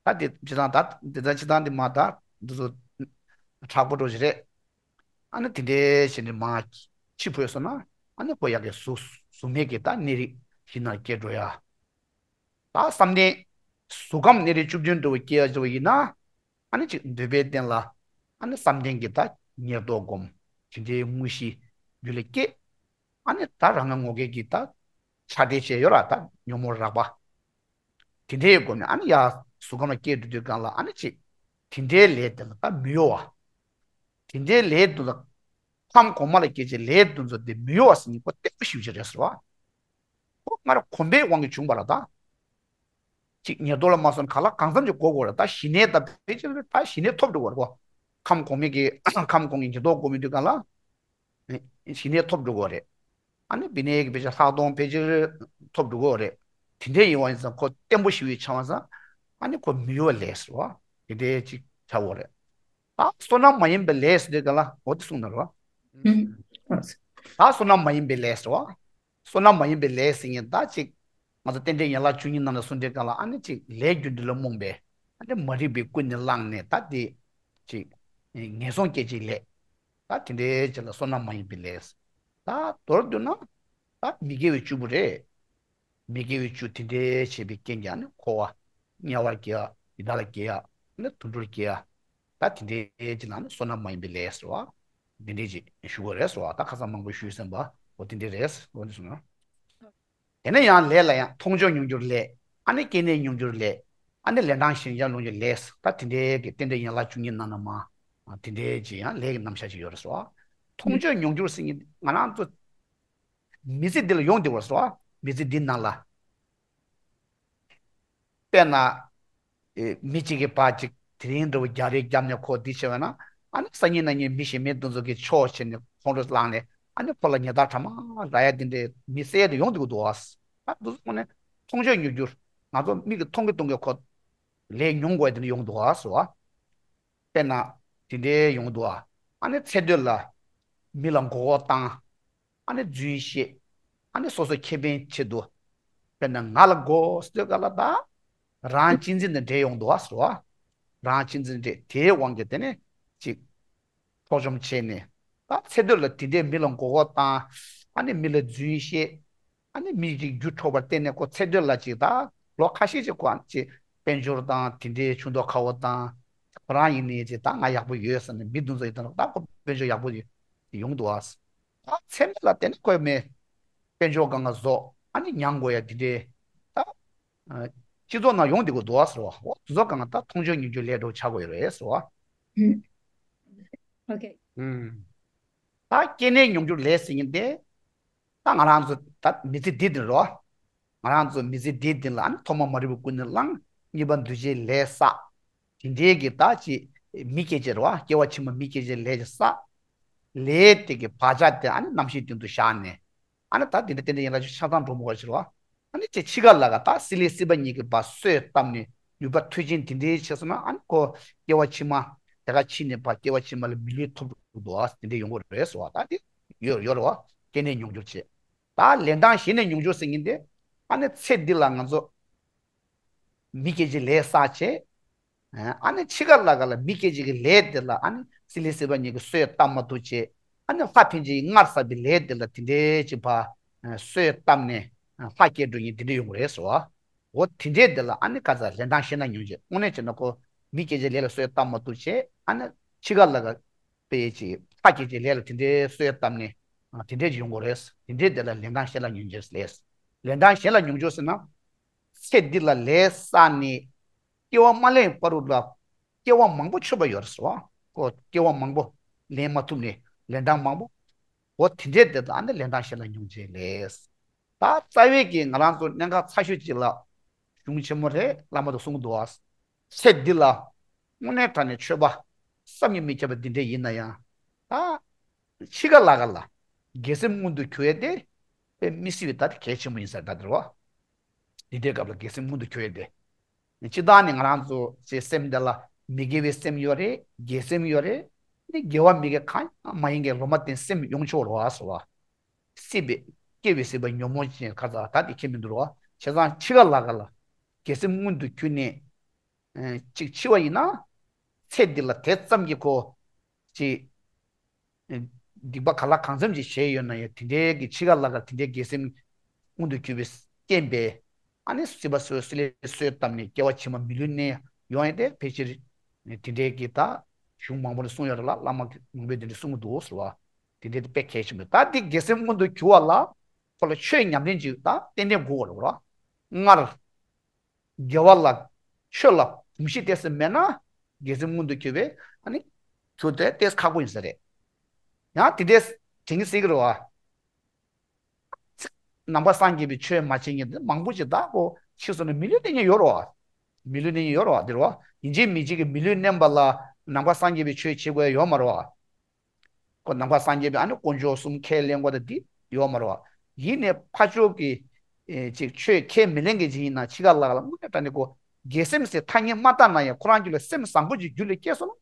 ད་དེ་ཅི་ཙང་ད་དེ་ཙང་ཅི་ཙང་དེ་མ་ད་འདི་ཚོ་དྲག་པོ་འདྲ་བོ་ཞིག་རེད། ཨ་ནི་དེ་འདྲའི་བྱས་ནས་མ་འཆི་འཕོས་སོང་ན་ཨ་ནི་ཁོ་ཡ་གི་གཟུགས་གཟུགས་མེད་ཀྱི་ད་གནས་རིས་བཞི་ནང་སྐྱེ་འགྲོ་ཡ། ད་བསམ་གཏན་གཟུགས་ཁམས་གནས་རིས་བཅུ་བདུན་འདྲ་བོ་སྐྱེ་ཡ་འདྲ་བོ་ཡིན་ན། ཨ་ནི་ཅིག་འདོད་པའི་རྟེན་ལ་ཨ་ནི་བསམ་གཏན་གྱི་ད་ཉེར་བསྡོགས་བསྒོམ། དེ་འདྲའི་དངོས་གཞི་རྒྱུད་ལ་སྐྱེས། ཨ་ནི་ད་རང་ངའི་ངོ་སྐལ་གྱི་ད་ཆགས་བྲལ་བྱས་ཡོད་ར་ད་ཉོན་མོངས་རགས་པ། དེ་འདྲའི་སྒོ་ནས་ཨ་ནི་ཡ་གཟུགས་ཁམས་ལ་སྐྱེས་འགྲོ་དུས་གང་ལ་ཨ་ནི་ཅིག་དེ་འདྲའི་ལས་དེ་ལ་ད་མི་གཡོ་བ། དེ་འདྲའི་ལས་དུ་ལ་ཁམས་གོང་མ་ལ་སྐྱེ་ཅིག་ལས་དུ་ཚོ་དེ་མི་གཡོ་བ་ཟེར་ནི་ཁོ་བརྟན་པོ་ཞེ་པོ་ཅིག་རེད་ཟེར་བ། ཁོ་སྔར་གོམས་པའི་དབང་གིས་བྱུང་བ་ལ་ད། ཅིག་ཉེར་བསྡོགས་ལ་མ་སོན་ག་ལ་གང་འཚམ་ཅིག་གོ་དགོས་རེད། ད་ཞི་གནས་ད་ཕལ་ཆེར་ད་ཞི་གནས་ཐོབ་འགྲོ་བར་གོ། ཁམས་གོང་མའི་གི་ཁམས་གོང་གི་ཉེར་བསྡོགས་གོ་མི་དུས་གང་ལ། ཞི་གནས་ཐོབ་འགྲོ་གོ་རེད། ཨ་ནི་བི་ནས་གི་ཕལ་ཆེར་ལྷག་མཐོང་ཕལ་ཆེར་ཐོབ་འགྲོ་གོ་རེད། དེ་འདྲའི་ཡིན་བ་ཡིན་ཙང་ཁོ་བརྟན་པོ་ཞེ་པོ་ཆགས་པ་ཙང་། ཨ་ནི་ཁོ་མི་གཡོ་བ་ལས་ཟེར་བ། དེ་འདྲའི་ཅིག་ཆགས་གོ་རེད། ད་བསོད་ནམས་མ་ཡིན་པའི་ལས་ཟེར་དུས་གང་ལ་འོ་དེ་གསུངས་ན་རེད་བ། ད་བསོད་ནམས་མ་ཡིན་པའི་ལས་ཟེར་བ། བསོད་ནམས་མ་ཡིན་པའི་ལས་ཟེར་མཁན་ད་ཅིག་ང་ཚོ་རྟེན་འབྲེལ་ཡན་ལག་བཅུ་གཉིས་ནང་ལ་གསུངས་དུས་གང་ལ་ཨ་ནི་ཅིག་ལས་རྒྱུ་འབྲས་ལ་རྨོངས་པའི་ཨ་ནི་མ་རིག་པས་ཀུན་ནས་བསླངས་ནས་ད་དེ་ཅིག་ངན་སོང་སྐྱེ་ཅིག་ལས། ད་དེ་འདྲའི་ཅིག་ལ་བསོད་ནམས་མ་ཡིན་པའི་ལས། ད་མདོར་བསྡུ་ན་ད་མི་དགེ་བའི་བཅུ་པོ་རེད། མི་དགེ་བའི་བཅུ་དེ་འདྲའི་བྱས་པའི་རྐྱེན་གྱིས་ཨ་ནི་འཁོར་བ་དམྱལ་བར་སྐྱེ་ཡ། ཡི་དྭགས་ལ་སྐྱེ་ཡ། ཨ་ནི་དུད་འགྲོར་སྐྱེ་ཡ། ད་དེ་འདྲའི་ཅིག་ལ་ནི་བསོད་ནམས་མ་ཡིན་པའི་ལས་ཟེར་བ། འདི་འདྲའི་ཅིག་ཞུ་དགོས་རེད་ཟེར་བ། ད་ཁ་སང་མང་པོ་ཞུས་ཟིན་པ་འོ་དེ་འདྲའི་རེད་ཟེར་བ་འདི་གསུངས་ན། དེ་ནས་ཡང་ལས་ལ་ཡང་མཐོང་ཆོས་མྱོང་འགྱུར་ལས། ཨ་ནི་སྐྱེ་གནས་མྱོང་འགྱུར་ལས། ཨ་ནི་ལན་གྲངས་གཞན་ཡང་སློང་རྒྱུ་ལས། ད་དེ་འདྲའི་གི་རྟེན་འབྲེལ་ཡན་ལག་བཅུ་གཉིས་ནང་ན་མ། དེ་འདྲའི་ཅིག་ཡང་ལས་ཀྱི་རྣམ་གཞག་ཅིག་ཡོད་རེད་ཟེར་བ། མཐོང་ཆོས་མྱོང་འགྱུར་ཟེར་མཁན་ང་རང་ཚོ་མི་ཚེ་འདི་ལ་ཡོང་བསྡད་པ་ཟེར་བ། མི་ཚེ་འདི་ནང་ལ། དཔེར་ན། ཨེ། མི་གཅིག་གིས་ཕར་གཅིག་དེ་རིང་འདྲ་བོ་རྒྱག་རེས་བརྒྱབ་ནས་ཁོ་འདི་བྱས་པ་ན། ཨ་ནི་སང་ཉིན་གནངས་ཉིན་མི་གཞན་མི་དེ་ཚོ་གིས་ཕྱོགས་ཕྱེ་ནས་ཁོང་ཁྲོ་བསླངས་ནས་ཨ་ནི་ཁོ་ལ་ཉེས་རྡུང་གྲ་མ་རག་ཡ་དེ་འདྲའི་མི་བསད་དེ་ཡོང་འདུག་འདུག་ཨ། ད་འདུག་སོང་ནས་མཐོང་ཆོས་མྱོང་འགྱུར་ང་ཚོ་མིག་གིས་མཐོང་གི་མཐོང་གི་ཁོ་ལས་མྱོང་དགོས་ཡ་དེ་འདྲ་ཡོང་འདུག་ཨ་ཟེར་བ། དཔེར་ན། དེ་འདྲའི་ཡོང་འདུག་ཨ། ཨ་ནི་ཚེ་སྟོད་ལ་མི་ལ་མགོ་སྐོར་བཏང་། ཨ་ནི་རྫུན་བཤད། ཨ་ནི་སོ་སོ་ཁེ་ཕན་ཆེད་དུ། དཔེར་ན་ང་ལ་མགོ་སྐོར་ག་ལ་ད། རང་གཅེས་འཛིན་དང་འདྲེས་ཡོང་འདུག་ཨ་ཟེར་བ། རང་གཅེས་འཛིན་འདྲེས་དེའི་དབང་གིས་དེ་ནས་ཅིག་འཕྲོག་བཅོམ་བྱས་ནས། ད་ཚེ་སྟོད་ལ་དེ་འདྲའི་མི་ལ་མགོ་སྐོར་བཏང་། ཨ་ནི་མི་ལ་རྫུན་བཤད། ཨ་ནི་མི་གཅིག་རྒྱུ་འཕྲོག་པར་བརྟེན་ནས་ཁོ་ཚེ་སྟོད་ལ་ཅིག་ད་ལོ་ཁ་ཤས་ཅིག་ཁོ་ཨ་ནི་ཅིག་དཔལ་འབྱོར་དང་དེ་འདྲའི་ཆུ་མདོག་ཁ་པོ་དང་། ཁོ་རང་ཡིན་ནའི་ཅིག་ད་ང་ཡག་པོ་ཡོད་ཟེར་ནས་མི་དེ་ཚོ་ཡི་དང་ད་ཁོ་དཔལ་འབྱོར་ཡག་པོ་ཡོད་ཡོང་འདུག་ཨ། ད་ཚེ་སྨད་ལ་དེ་ནི་ཁོས་མི་དཔལ་འབྱོར་གང་ག་བཟོ་ཨ་ནི་མྱང་དགོས་ཡ་དེ་འདྲའི་ད་སྤྱི་ཚོགས་ནང་ཡོང་བསྡད་དགོས་འདུག་ཨ་ཟེར་བ། འོ་དེ་ཚོ་གང་ག་ད་མཐོང་ཆོས་མྱོང་འགྱུར་ལས་འགྲོ་ཆགས་དགོས་ཡོད་རེད་ཟེར་བ། ཨུམ། ཨོ་ཁེ། ཨུམ། ད་སྐྱེ་གནས་མྱོང་འགྱུར་ལས་ཟེར་མཁན་དེ། ད་ང་རང་ཚོ་ད་མི་ཚེ་འདི་འདིར་རོ། ང་རང་ཚོ་མི་ཚེ་འདིའི་སྟེང་ལ་ཨ་ནི་ཐོག་མ་མ་རིག་པ་ཀུན་ནས་བསླངས། གཉིས་པ་འདུ་བྱེད་ལས་བསགས། དེ་འདྲའི་གི་ད་ཅི་མི་སྐྱེ་བྱེད་རེད་བ། སྐྱེ་བ་ཕྱི་མ་མི་སྐྱེ་བྱེད་ལས་ཀྱི་བསགས། ལས་དེ་གི་བག་ཆགས་དེ་ཨ་ནི་རྣམ་ཤེས་སྟེང་དུ་བཞག་ནས། ཨ་ནི་ད་དེ་འདྲ་དེ་འདྲ་ཡིན་ལ་ཆགས་སྡང་འགྲོ་མི་དགོས་ཕྱིར་བ། ཨ་ནི་ཅེ་འཆི་ཁ་ལ་ག་ད་སྲིད་ལས་སྲིད་པ་ཉིད་ཀྱི་བ་གསོས་བཏབ་ནས་ནུས་པ་མཐུ་ཆེན་དེ་འདྲའི་ཆེ་སོང་ན། ཨ་ནི་ཁོ་སྐྱེ་བ་ཕྱི་མ་དེ་ག་ཕྱིན་ནས་བ་སྐྱེ་བ་ཕྱི་མ་ལ་མི་ལུས་ཐོབ་འགྲོ་འདུག་བ། དེ་འདྲའི་ཡོང་གི་རེད་ཟེར་བ། ད་དེ་ཡོད་ཡོད་རེད་བ། སྐྱེས་ནས་མྱོང་འགྱུར་བྱེད། ད་ལན་གྲངས་གཞན་ནས་མྱོང་འགྱུར་ཟེར་མཁན་དེ་ཨ་ནི་ཚེ་འདི་ལ་ང་ཚོ་མི་སྐྱེ་བྱེད་ལས་བསགས་བྱས། ཨ་ནི་འཆི་ཁ་ལ་ག་ལ་མི་སྐྱེ་བྱེད་ཀྱི་ལས་དེ་ལ་ཨ་ནི་སྲིད་ལས་སྲིད་པ་ཉིད་ཀྱི་གསོས་བཏབ་མ་ཐུབ་བྱས། ཨ་ནི་ལྷ་ཕན་ཆད་ཀྱི་སྔར་བསགས་པའི་ལས་དེ་ལ་དེ་འདྲའི་ཅིག་བ་གསོས་བཏབ་ནས་ལྷ་སྐྱེ་འགྲོ་མཁན་དེ་འདྲ་ཡོང་གི་རེད་ཟེར་བ། འོ་དེ་འདྲའི་དེ་ལ་ཨ་ནི་ག་ས་ལན་གྲངས་གཞན་ན་མྱོང་བྱེད། དངོས་གནས་བྱས་ན་ཁོ་མི་སྐྱེ་བྱེད་ལས་ལ་གསོས་བཏབ་མ་ཐུབ་བྱས། ཨ་ནི་འཆི་ཁ་ལ་ག་པའི་ཅིག་ལྷ་སྐྱེ་བྱེད་ལས་ལ་དེ་འདྲའི་གསོས་བཏབ་ནས་དེ་འདྲའི་ཅིག་ཡོང་གི་རེད། དེ་འདྲའི་དེ་ལ་ལན་གྲངས་གཞན་ལ་མྱོང་བྱེད་ལས། ལན་གྲངས་གཞན་ལ་མྱོང་བྱེད་ཟེར་ན། ཚེ་འདི་ལ་ལས་བསགས་ནས་སྐྱེ་བ་མ་ལེན་བར་དུ་ལ་སྐྱེ་བ་མང་པོ་ཆོད་པ་ཡོད་རེད་ཟེར་བ། ཁོ་སྐྱེ་བ་མང་པོ་ལེན་མ་ཐུབ་ནས་ལན་གྲངས་མང་པོ། འོ་དེ་འདྲའི་དེ་དག་ཨ་ནི་ལན་གྲངས་གཞན་ལ་མྱོང་བྱེད་ལས། ད་རྩ་བའི་གི་ང་རང་ཚོ་གནད་འགག་ཚ་ཤོས་ཅིག་ལ་གཞུང་ཆེན་མོ་རེད། བླ་མ་དང་གསུང་གི་འདུག་བ། ཚེ་འདི་ལ་དངོས་གནས་དྲང་གནས་ཆོས་པ་བསམ་གྱིས་མི་ཁྱབ་པ་འདི་འདྲ་ཡིན་ན་ཡང་། ད་འཆི་ཁ་ལ་ག་ལ་དགེ་སེམས་མངོན་དུ་གྱུར་ཡས་དེ་དཔེ་མི་སྲིད་པའི་ད་དེ་གལ་ཆེན་པོ་ཡིན་ས་རེད། ད་དེ་རེད་བ། འདི་འདྲའི་སྐབས་ལ་དགེ་སེམས་མངོན་དུ་གྱུར་ཡས་དེ། སྤྱིར་བཏང་ནས་ང་རང་ཚོ་ཚེ་སེམས་འདི་ལ་མི་དགེ་བའི་སེམས་ཡོད་རེད། དགེ་སེམས་ཡོད་རེད། ནི་དགེ་བ་མི་དགེ་གང་ཡང་མ་ཡིན་གྱི་ལོ་མ་བསྟན་སེམས་ཡོང་ཆོག་རེད་བ་ཟེར་བ། སྲིད་པའི་སྐྱེ་བའི་སྲིད་པ་ཉོན་མོངས་ཅན་ཁ་ཚ་ད་དེ་ཁྱད་མི་འདུག་རོ། བྱས་ཙང་འཆི་ཁ་ལ་ག་ལ་དགེ་སེམས་མངོན་དུ་གྱུར་ནས་ཅིག་འཆི་བ་ཡིན་ན། ཚེ་འདི་ལ་དེ་ཙམ་གྱི་ཁོ་ཅིག་སྡིག་པ་ག་ལ་གང་འཚམ་ཅིག་བྱས་ཡོད་ན་ཡང་། དེ་འདྲའི་གི་འཆི་ཁ་ལ་ག་དེ་འདྲའི་དགེ་སེམས་མངོན་དུ་གྱུར་པའི་རྐྱེན་པས། ཨ་ནི་སྲིད་པ་སོ་སོ་ལས་གསོས་བཏབ་ནས་སྐྱེ་བ་ཕྱི་མ་མི་ལུས་གནས་ཡོང་ཡ་དེ་ཕལ་ཆེར་དེ་འདྲའི་གི་ད་གཞུང་མང་པོ་ནས་གསུངས་ཡོད་རེད་ལ། བླ་མ་མང་པོས་དེ་འདྲ་གསུང་གི་འདུག་ཟེར་བ། དེ་འདྲའི་དེ་དཔེ་གལ་ཆེན་པོ། ད་དེ་དགེ་སེམས་མངོན་དུ་གྱུར་བ་ལ་ཁོ་ལ་ཆོས་ཉམས་ལེན་ཅིག་ད་ཏན་ཏན་དགོས་པ་རེད་བ། སྔར་དགེ་བ་ལ་ཆོས་ལ་གོམས་གཤིས་ཏོག་ཙམ་མེད་ན་དགེ་སེམས་མངོན་དུ་གྱུར་པའི་ཨ་ནི་གྱུར་ཏེ་ཏོག་ཙམ་ཁག་པོ་ཡིན་ས་རེད། ཡང་དེ་འདྲའི་དྲན་གྱི་སྲིད་ཀྱི་རེད་བ། ནང་པ་སངས་རྒྱས་པའི་ཆོས་མ་བྱེད་མཁན་དེ་མང་པོ་ཅིག་ད་ཁོ་འཆི་སོང་ན་མི་ལུས་གནས་མཁན་ཡོད་རེད་བ། མི་ལུས་གནས་མཁན་ཡོད་རེད་བ། དེ་རེད་བ། ཡིན་གཅིག་མིན་གཅིག་གི་མི་ལུས་གནས་པ་ལ་ནང་པ་སངས་རྒྱས་པའི་ཆོས་བྱེད་དགོས་ཡ་ཡོད་མ་རེད་བ། ཁོ་ནང་པ་སངས་རྒྱས་པའི་ཨ་ནི་དཀོན་མཆོག་གསུམ་ཁས་ལེན་དགོས་ད་འདི་ཡོད་མ་རེད་བ། ཡིན་ནའི་ཕར་ཕྱོགས་ཀྱི་ཨེ་ཅིག་ཆོས་ཁས་མི་ལེན་མཁན་ཅིག་ཡིན་ན་འཆི་ཁ་ལ་ག་ལ་དངོས་གནས་དྲང་གནས་ཁོ་དགེ་སེམས་ཟེར་ཐ་སྙད་མ་བཏགས་ན་ཡང་ཁོ་རང་རྒྱུད་ལ་སེམས་བཟང་པོ་ཅིག་རྒྱུད་ལ་སྐྱེས་སོང་ན།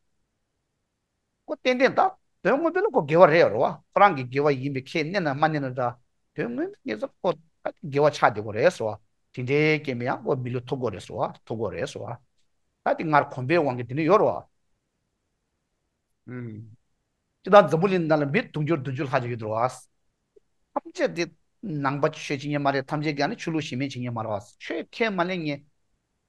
ཁོ་ཏན་ཏན་ད་དོན་དངོས་པོ་ལ་ཁོ་དགེ་བ་རེད་ཡོད་རེད་བ། ཁོ་རང་གི་དགེ་བ་ཡིན་པའི་ཁས་ལེན་ན་མ་ལེན་ན་འདྲ། དོན་དངོས་པོ་ངེས་སོང་ཁོ་ད་དགེ་བ་ཆགས་བསྡད་ཀྱི་རེད་ཟེར་བ། དེ་འདྲའི་སྐྱེས་མི་ཡང་ཁོ་མི་ལུས་ཐོབ་ཀྱི་རེད་ཟེར་བ། ཐོབ་ཀྱི་རེད་ཟེར་བ། ད་དེ་སྔར་གོམས་པའི་དབང་གིས་དེ་འདྲ་ཡོད་རེད་བ། ཨུམ། སྤྱིར་བཏང་འཛམ་བུ་གླིང་ནང་ལ་མི་དུང་ཕྱུར་བདུན་ཅུ་ལྷག་ཅིག་ཡོད་འདུག་བ། ཐམས་ཅད་དེ་ནང་པ་ཆོས་བྱེད་མཁན་མ་རེད། ཐམས་ཅད་ཀྱིས་ཨ་ནི་ཆོས་ལུགས་གཞན་མིན་བྱེད་མཁན་མ་རེད་བ། ཆོས་ཁས་མ་ལེན་མཁན་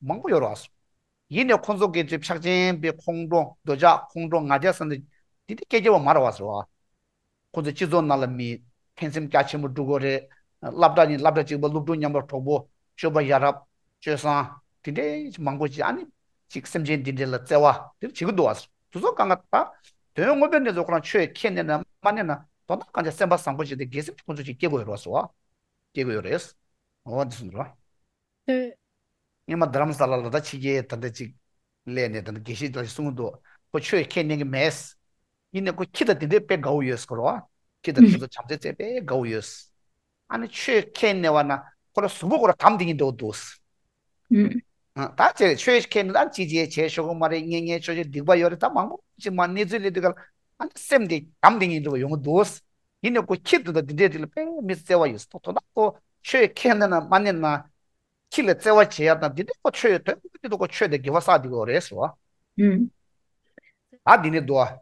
མང་པོ་ཡོད་རེད་བ། ཡིན་ནའི་ཁོང་ཚོ་གི་ཚེ་ཕྱག་ཆེན་པའི་ཁོང་ཁྲོ་འདོད་ཆགས་ཁོང་ཁྲོ་ང་རྒྱལ་ཟེར་འདི་འདི་འདི་སྐད་ཆ་བ་མ་རེད་བ་ཟེར་བ། ཁོང་ཚོ་སྤྱི་ཚོགས་ནང་ལ་མི་ཕན་སེམས་རྒྱ་ཆེན་པོ་སྒྲུབ་དགོས་རེད། སློབ་གྲྭ་ནས་སློབ་གྲྭ་གཅིག་པ་སློབ་ཕྲུག་མཉམ་པ་གྲོགས་པོ་སྤྱོད་པ་ཡ་རབས་སྤྱོད་བཟང་དེ་འདྲའི་མང་པོ་ཅིག་ཨ་ནི་ཅིག་སེམས་ཅན་འདི་འདྲ་ལ་བརྩེ་བ་དེ་བྱེད་ཀྱི་འདུག་བ། དེ་ཚོ་གང་ག་ད་དོན་དངོས་པོའི་གནས་ཚུལ་ཁོ་རང་ཆོས་ཁས་ལེན་ན་མ་ལེན་ན་དོན་དག་གང་ཅི་སེམས་པ་བཟང་པོ་ཅིག་དེ་དགེ་སེམས་ཁོང་ཚོ་ཅིག་སྐྱེ་དགོས་རེད་བ་ཟེར་བ། སྐྱེ་དགོས་རེད། འོ་འདི་གསུངས་རེད་བ། ཨེ། སྔོན་མ་རྡ་རམ་ས་ལ་ལ་ད་ཕྱི་རྒྱལ་ད་ལྟ་ཅིག་སླེབས་ནས་ད་ལྟ་དགེ་བཤེས་ཀྱིས་གསུངས་འདུག་ཁོ་ཆོས་ཁས་ལེན་གྱི་མེད། ཡིན་ནའི་ཁོ་ཁྱི་དང་དེ་འདྲའི་དཔེ་དགའ་བོ་ཡོད་ཟེར་ཁོ་རོ། ཁྱི་དང་དེ་ཚོ་བྱམས་བརྩེ་བརྩེ་དཔེ་དགའ་བོ་ཡོད། ཨ་ནི་ཆོས་ཁས་ལེན་པ་ན་ཁོ་ར་གཟུགས་པོ་ཁོ་ར་གམ་དེ་ཉིད་འདྲ་བོ་འདུག་ཨ། ད་ཅེས་ཆོས་ཁས་ལེན་ད་ཅི་བྱེད་བྱེད་ཤོག་གི་མ་རེད། ངས་ངས་ཆོས་ཆོས་སྡིག་པ་ཡོད་རེད། ད་མང་པོ་ཅིག་མ་གནས་ཚུལ་ལས་དུས་ག་ལ་ཨ་ནི་སེམས་དེ་གམ་དེ་ཉིད་འདྲ་བོ་ཡོང་གི་འདུག་ཡིན་ནའི་ཁོ་ཁྱི་དེ་དང་དེ་འདྲའི་དེ་ལ་དཔེ་མི་བརྩེ་བ་ཡོད། དོ་དོ་ད་ཁོ་ཆོས་ཁས་ལེན་ན་མ་ལེན་ན། ཁྱི་ལ་བརྩེ་བ་བྱེད་ཡ་དང་འདི་འདྲ་ཁོ་ཆོས་དོན་དུ་ཁོ་ཆོས་དེ་དགེ་བ་བསགས་བསྡད་ཡོད་རེད་ཟེར་བ། ཨུམ། ད་འདི་ནས་འདུག་བ།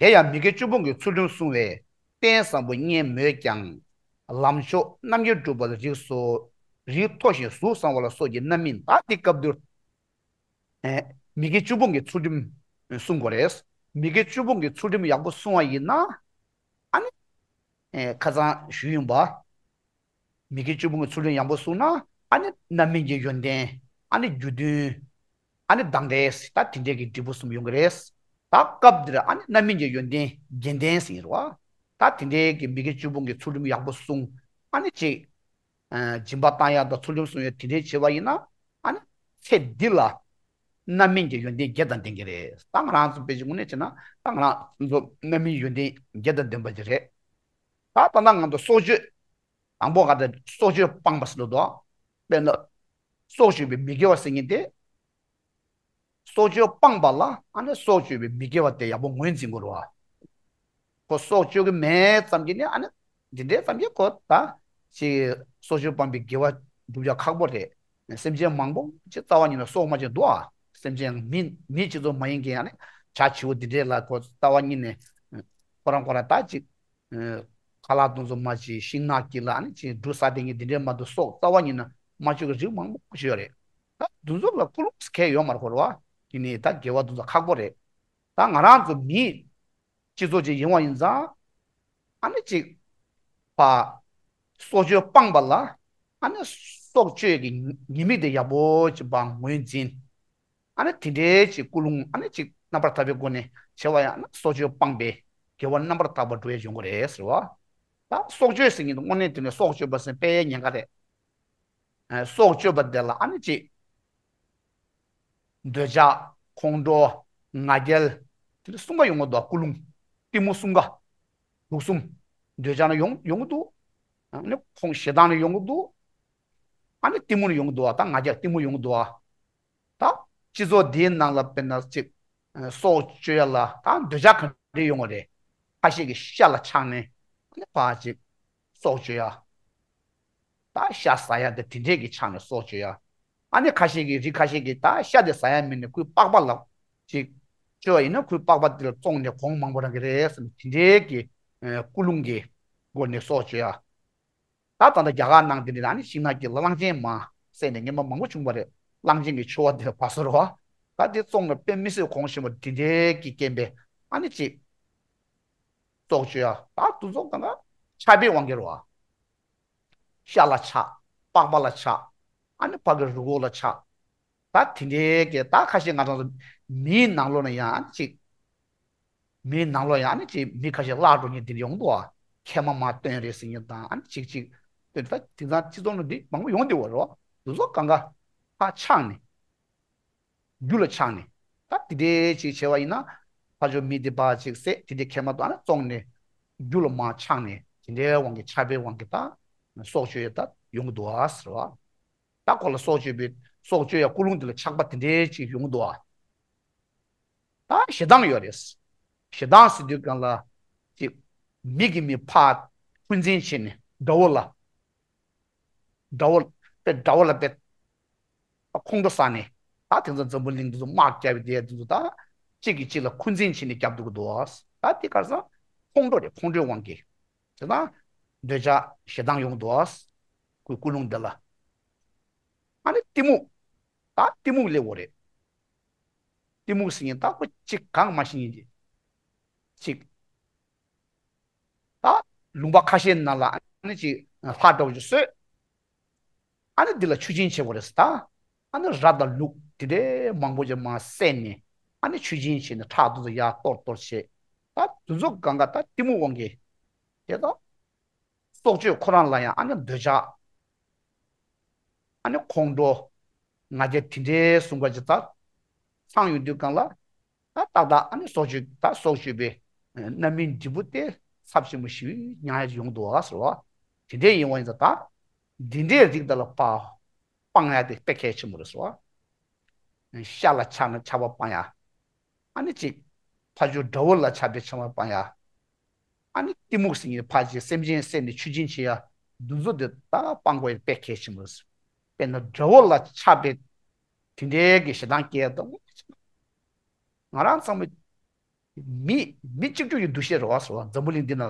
དེ་ཡང་མི་དགེ་བཅུ་སྤོང་གི་ཚུལ་ཁྲིམས་བསྲུང་བས་རྟེན་བཟང་པོ་རྙེད་མོད་ཀྱང་། ལམ་མཆོག་རྣམ་མཁྱེན་སྒྲུབ་པར་རིགས་སོ། རིགས་མཐོ་ཞིང་གཟུགས་བཟང་བ་ལ་སོགས་ཀྱི་རྣམ་སྨིན། ད་འདི་སྐབས་འདིར། ཨེ། མི་དགེ་བཅུ་སྤོང་གི་ཚུལ་ཁྲིམས་བསྲུང་དགོས་རེད། མི་དགེ་བཅུ་སྤོང་གི་ཚུལ་ཁྲིམས་ཡག་པོ་བསྲུང་བ་ཡིན་ན། ཨ་ནི། ཨེ། ཁ་སང་ཞུས་ཡིན་པ། མི་དགེ་བཅུ་སྤོང་གི་ཚུལ་ཁྲིམས་ཡག་པོ་བསྲུངས་ན། ཨ་ནི་རྣམ་སྨིན་གྱི་ཡོན་ཏན། ཨ་ནི་རྒྱུ་མཐུན། ཨ་ནི་དང་འབྲས་ད་དེ་འདྲའི་གི་འབྲས་བུ་གསུམ་ཡོང་གི་རེད། ད་སྐབས་འདིར་ཨ་ནི་རྣམ་སྨིན་གྱི་ཡོན་ཏན་རྒྱན་ལྡན་ཟེར་བ། ད་དེ་འདྲའི་གི་མི་དགེ་བཅུ་སྤོང་གི་ཚུལ་ཁྲིམས་ཡག་པོ་བསྲུངས། ཨ་ནི་ཅིག་སྦྱིན་པ་བཏང་ཡག་དང་ཚུལ་ཁྲིམས་སྲུང་ཡག་དེ་འདྲའི་བྱེད་པ་ཡིན་ན། ཨ་ནི་ཚེ་འདི་ལ་རྣམ་སྨིན་གྱི་ཡོན་ཏན་བརྒྱད་དང་ལྡན་གྱི་རེད། ད་ང་རང་ཚོ་དཔེ་ཅིག་དངོས་གནས་བྱས་ན་ད་ང་རང་ཚོ་རྣམ་སྨིན་ཡོན་ཏན་བརྒྱད་དང་ལྡན་པ་ཅིག་རེད། ད་ད་ལྟ་ང་ཚོ་སྲོག་གཅོད། དང་པོ་ག་དེ་སྲོག་གཅོད་སྤངས་པ་ཟེར་ལོ་དོ། དཔེར་ན། སྲོག་གཅོད་པའི་མི་དགེ་བ་ཟེར་མཁན་དེ། སྲོག་གཅོད་སྤངས་པ་ལ་ཨ་ནི་སྲོག་གཅོད་པའི་མི་དགེ་བ་དེ་ཡག་པོ་ངོས་འཛིན་དགོས་རེད་བ། ཁོ་སྲོག་གཅོད་ཀྱི་མེད་ཙམ་གྱིས་ནི་ཨ་ནི་འདི་འདྲའི་ཙམ་གྱིས་ཁོ་ད་ཅིག་སྲོག་གཅོད་སྤངས་པའི་དགེ་བ་སྒྲུབ་ཡག་ཁག་པོ་རེད། སེམས་ཅན་མང་པོ་ཅིག་རྩ་བ་ཉིད་ནས་སྲོག་མ་གཅོད་འདུག་ཨ། སེམས་ཅན་མི་མི་སྤྱི་ཚོགས་མ་ཡིན་མཁན་ཨ་ནི་བྱ་བྱིའུ་འདི་འདྲའི་ལ་ཁོ་རྩ་བ་ཉིད་ནས་ཁོ་རང་ཁོ་རང་ད་ཅིག་ཨ། ཁ་ལག་དེ་ཚོ་མ་བྱེད། ཤིང་ནགས་དཀྱིལ་ལ་ཨ་ནི་ཅིག་འབྲུ་ཟ་བསྡད་མཁན་དེ་འདྲའི་མ་གཏོགས་སྲོག་རྩ་བ་ཉིད་ནས་མ་གཅོད་ཀྱི་རིགས་མང་པོ་ཞིག་ཡོད་རེད། ད་དེ་ཚོ་ལ་ཀུན་སློང་གང་ཡང་ཡོད་མ་རེད་ཁོ་རེ་བ། དེ་ནི་ད་དགེ་བ་དེ་ཚོ་ཁག་པོ་རེད། ད་ང་རང་ཚོ་མིའི་སྤྱི་ཚོགས་ཅིག་ཡིན་པ་ཡིན་ཙང་། ཨ་ནི་ཅིག་ཕ། སྲོག་གཅོད་སྤངས་པ་ལ་ཨ་ནི་སྲོག་གཅོད་ཀྱི་ཉེས་དམིགས་དེ་ཡག་པོ་ཅིག་ཕ་ངོས་འཛིན། ཨ་ནི་དེ་འདྲའི་ཅིག་ཀུན་སློང་ཨ་ནི་ཅིག་རྣམ་པར་དག་པའི་སྒོ་ནས་བྱས་པ་ཡིན་ན་སྲོག་གཅོད་སྤངས་པའི་དགེ་བ་རྣམ་པར་དག་པ་འགྲུབ་ཡག་ཡོང་གི་རེད་ཟེར་བ། ད་སྲོག་གཅོད་ཟེར་མཁན་དེ་དངོས་གནས་དེ་ནི་སྲོག་གཅོད་པ་ཟེར་དཔེ་ཉེན་ཁ་རེད། ཨ། སྲོག་གཅོད་པ་དེ་ལ་ཨ་ནི་ཅིག་འདོད་ཆགས། ཁོང་ཁྲོ། ང་རྒྱལ། དེ་ནི་གསུམ་ཀ་ཡོང་གི་འདུག་ཀུན་སློང་། གཏི་མུག་གསུམ་ཀ། དུག་གསུམ། འདོད་ཆགས་ནི་ཡོང་ཡོང་གི་འདུག་ཨ་ནི་ཁོང་ཞེ་སྡང་ནི་ཡོང་གི་འདུག་ཨ་ནི་གཏི་མུག་ནི་ཡོང་གི་འདུག་ད་ང་རྒྱལ་གཏི་མུག་ཡོང་གི་འདུག་ད་སྤྱི་ཚོགས་འདིའི་ནང་ལ་དཔེར་ན་ཅིག་སྲོག་གཅོད་ཡ་ལ་ད་འདོད་ཆགས་ག་འདྲ་ཡོང་བ་རེད། ཁ་ཤས་ཀྱིས་ཤ་ལ་ཆགས་ནས་ཨ་ནི་ཕར་ཅིག་སྲོག་གཅོད་ཡ། ད་ཤ་ཟ་ཡ་དེ་དེ་འདྲས་ཀྱི་ཆགས་ནས་སྲོག་གཅོད་ཡ། ཨ་ནི་ཁ་ཤས་ཀྱིས་རིགས་ཁ་ཤས་ཀྱིས་ད་ཤ་དེ་ཟ་ཡ་མིན་ནས་ཁོའི་པགས་པ་ལ་ཅིག་གཅོད་པ་ཡིན་ན་ཁོའི་པགས་པ་དེ་ལ་བཙོངས་ནས་གོང་མང་པོ་རག་གི་རེད་ཟེར་ནས་དེ་འདྲས་ཀྱི་ཨ་ཀུན་སློང་གི་སྒོ་ནས་སྲོག་གཅོད་ཡ། ད་ད་ལྟ་རྒྱ་གར་ནང་དེ་འདྲ་ཨ་ནི་ཤིང་ནགས་དཀྱིལ་ལ་གླང་ཆེན་མ་བསད་ནས་ངན་པ་མང་པོ་བྱུང་བ་རེད། གླང་ཆེན་གྱི་འཕྱོ་བ་དེ་ལ་བ་སོ་རོ། ད་དེ་བཙོངས་ནས་དཔེ་མི་སྲིད་གོང་ཞན་པ་དེ་འདྲའི་གི་རྐྱེན་པས་ཨ་ནི་ཅིག་སྲོག་གཅོད་ཡ། ད་དེ་ཚོ་གང་ག་ཆགས་པའི་དབང་གིས་རེད་བ། ཤ་ལ་ཆགས། པགས་པ་ལ་ཆགས། ཨ་ནི་ཕ་གི་རུས་ཁོག་ལ་ཆགས། ད་དེ་འདྲའི་གི་ད་ཁ་ཤས་ང་རང་ཚོ་མིའི་ནང་ལོགས་ན་ཡང་ཨ་ནི་ཅིག་མིའི་ནང་ལོགས་ཡང་ཨ་ནི་ཅིག་མི་ཁ་ཤས་བརླག་འགྲོ་མཁན་དེ་འདྲ་ཡོང་འདུག་ཨ། མཁལ་མ་མར་བཏོན་རེད་ཟེར་མཁན་དང་ཨ་ནི་ཅིག་ཅིག་བཏོན། ད་དེང་སང་སྤྱི་ཚོགས་ནང་འདི་མང་པོ་ཡོང་བསྡད་ཡོད་རེད་བ། དེ་ཚོ་གང་ག་ཕར་ཆགས་ནས། རྒྱུ་ལ་ཆགས་ནས། ད་དེ་འདྲའི་ཅིག་བྱས་པ་ཡིན་ན། ཕར་ཕྱོགས་མི་དེ་ཕར་ཅིག་བསད། དེ་འདྲའི་མཁལ་མ་དང་ཨ་ནི་བཙོངས་ནས། རྒྱུ་ལ་མར་ཆགས་ནས་དེ་འདྲའི་དབང་གིས་ཆགས་པའི་དབང་གིས་ད་སྲོག་གཅོད་ཡ་ད་ཡོང་གི་འདུག་ཨ་ཟེར་བ། ད་ཁོ་ལ་སྲོག་གཅོད་པའི་སྲོག་གཅོད་ཡ་ཀུན་སློང་དེ་ལ་ཆགས་པ་དེ་འདྲའི་ཅིག་ཡོང་གི་འདུག་ཨ། ད་ཞེ་སྡང་ཡོད་རེད། ཞེ་སྡང་ཟེར་དུས་སྒང་ལ་ཅིག་མི་གིས་མི་ཕར་འཁོན་འཛིན་བྱས་ནས་དགྲ་བོ་ལ། དགྲ་བོ། དཔེ་དགྲ་བོ་ལ་དཔེ་ཁོང་ཁྲོ་ཟ་ནས། ད་དེང་སང་འཛམ་བུ་གླིང་འདི་ཚོ་དམག་རྒྱག་པའི་དེ་དེ་ཚོ་ད་གཅིག་གིས་གཅིག་ལ་འཁོན་འཛིན་བྱས་ནས་རྒྱབ་འདུག་གི་འདུག་ད་དེ་ག་རེ་ཟེར་ན་ཁོང་ཁྲོ་རེད། ཁོང་ཁྲོའི་དབང་གིས། དེ་ན་འདོད་ཆགས་ཞེ་སྡང་ཡོང་གི་འདུག་ཁོའི་ཀུན་སློང་འདི་ལ། ཨ་ནི་གཏི་མུག་ད་གཏི་མུག་སླེབས་ཡོད་རེད། གཏི་མུག་ཟེར་མཁན་ད་ཁོ་གཅིག་གང་མ་ཤེས་མཁན་གཅིག་ད་ལུང་པ་ཁ་ཤས་ནང་ལ་ཨ་ནི་ཅིག་ལྷ་འདྲ་བོ་ཅིག་གསོལ། ཨ་ནི་འདི་ལ་མཆོད་སྦྱིན་བྱེད་དགོས་རེད་ཟེར། ད་ཨ་ནི་ར་དང་ལུག་དེ་འདྲའི་མང་པོ་ཅིག་མར་བསད་ནས་ཨ་ནི་མཆོད་སྦྱིན་བྱས་ནས་ཁྲག་དེ་ཚོ་ཡར་གཏོར་གཏོར་བྱས། ད་དེ་ཚོ་གང་ག་ད་གཏི་མུག་དབང་གིས་དེ་ད། སྲོག་གཅོད་ཁོ་རང་ལ་ཡང་ཨ་ནི་འདོད་ཆགས། ཨ་ནི་ཁོང་ཁྲོ། ང་རྒྱལ་དེ་འདྲའི་གསུམ་ཀ་ཅིག་ད་ཚང་ཡོང་དུས་སྒང་ལ། ད་ཏག་ཏག་ཨ་ནི་སྲོག་གཅོད། ད་སྲོག་གཅོད་པའི་རྣམ་སྨིན་འབྲས་བུ་དེ་ཚབས་ཆེན་པོ་ཞེ་པོ་མྱོང་ཡ་ཅིག་ཡོང་གི་འདུག་ཨ་ཟེར་བ། དེ་འདྲའི་ཡིན་པ་ཡིན་ཙང་ད། འདི་འདྲའི་རིགས་དག་ལ་ཕར་སྤང་ཡ་དེ་དཔེ་གལ་ཆེན་པོ་རེད་ཟེར་བ། ཤ་ལ་ཆགས་ན་ཆགས་པ་སྤང་ཡ། ཨ་ནི་ཅིག་ཕར་ཕྱོགས་དགྲ་བོ་ལ་ཆགས་པའི་ཆགས་པ་སྤང་ཡ། ཨ་ནི་གཏི་མུག་ཟེར་མཁན་ཕར་ཅིག་སེམས་ཅན་བསད་ནས་མཆོད་སྦྱིན་བྱེད་ཡ་འདི་ཚོ་དེ་ད་སྤང་དགོས་ཡ་དཔེ་གལ་ཆེན་པོ་རེད། དཔེར་ན་དགྲ་བོ་ལ་ཆགས་པའི་དེ་འདྲའི་གི་ཞེ་སྡང་སྐྱེ་ཡ་དང་། ང་རང་ཚང་མ་མི་མི་གཅིག་གྱུར་གྱི་འདུ་ཤེས་རེད་བ་ཟེར་བ། འཛམ་བུ་གླིང་འདི་ན་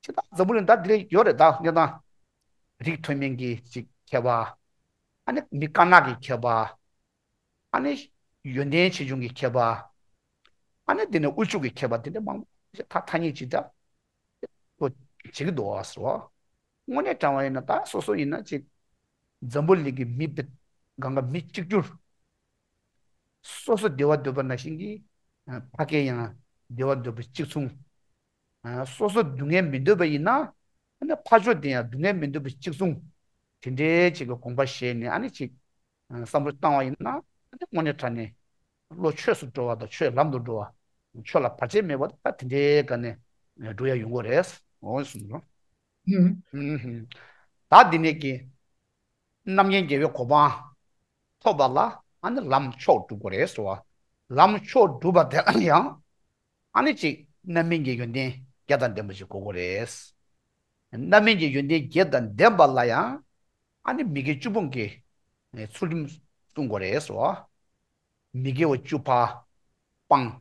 ཅི་ད་འཛམ་བུ་གླིང་ད་འདི་ལས་ཡོད་རེད། ད་གནས་སྟངས་རིགས་མཐོ་དམན་གྱི་ཅིག་མཁས་པ། ཨ་ནི་མི་དཀར་ནག་གི་མཁས་པ། ཨ་ནི་ཡོན་ཏན་ཆེ་ཆུང་གི་མཁས་པ། ཨ་ནི་དེ་ནས་དབུལ་ཕྱུག་གི་མཁས་པ་དེ་འདྲ་མང་པོ་ཞིག་ཐ་ཐ་སྙད་ཅིག་ད་བྱེད་ཀྱི་འདུག་ཟེར་བ། དངོས་གནས་དྲང་བ་ཡིན་ན་ད་སོ་སོ་ཡིན་ན་ཅིག་འཛམ་བུ་གླིང་གི་མི་དཔེ་གང་ག་མི་གཅིག་གྱུར། སོ་སོ་བདེ་བ་འདོད་པ་ནང་བཞིན་གྱི་ཕ་སྐད་ཡང་བདེ་བ་འདོད་པ་གཅིག་མཚུངས། སོ་སོ་སྡུག་བསྔལ་མི་འདོད་པ་ཡིན་ན་ཕ་ཕྱོགས་དེ་ཡང་སྡུག་བསྔལ་མི་འདོད་པ་གཅིག་མཚུངས། དེ་འདྲའི་ཅིག་གི་དགོངས་པ་བཞེས་ནས་ཨ་ནི་ཅིག་བསམ་བློ་བཏང་བ་ཡིན་ན་ཨ་ནི་དངོས་གནས་དྲང་གནས་བློ་ཆོས་སུ་འགྲོ་བ་དང་ཆོས་ལམ་དུ་འགྲོ་བ། ཆོས་ལ་བར་ཆད་མེད་པ་ད་དེ་འདྲའི་སྒང་ནས་འགྲོ་ཡ་ཡོང་གི་རེད། འོ་གསུངས་འདུག་ཧུམ། ཧུམ་ཧུམ། ད་འདི་ནས་ཀྱི་རྣམ་མཁྱེན་རྒྱལ་བའི་གོ་འཕང་ཐོབ་པ་ལ་ཨ་ནི་ལམ་མཆོག་སྒྲུབ་དགོས་རེད་ཟེར་བ། ལམ་མཆོག་སྒྲུབ་པ་དེ་ལ་ཡང་ཨ་ནི་ཅིག་རྣམ་སྨིན་གྱི་ཡོན་ཏན་བརྒྱད་དང་ལྡན་པ་ཞིག་དགོས་ཀྱི་རེད། རྣམ་སྨིན་གྱི་ཡོན་ཏན་བརྒྱད་དང་ལྡན་པ་ལ་ཡང་ཨ་ནི་མི་དགེ་བཅུ་སྤོང་གི་ཚུལ་ཁྲིམས་བསྲུང་དགོས་རེད་ཟེར་བ། མི་དགེ་བ་བཅུ་ཕར་སྤངས།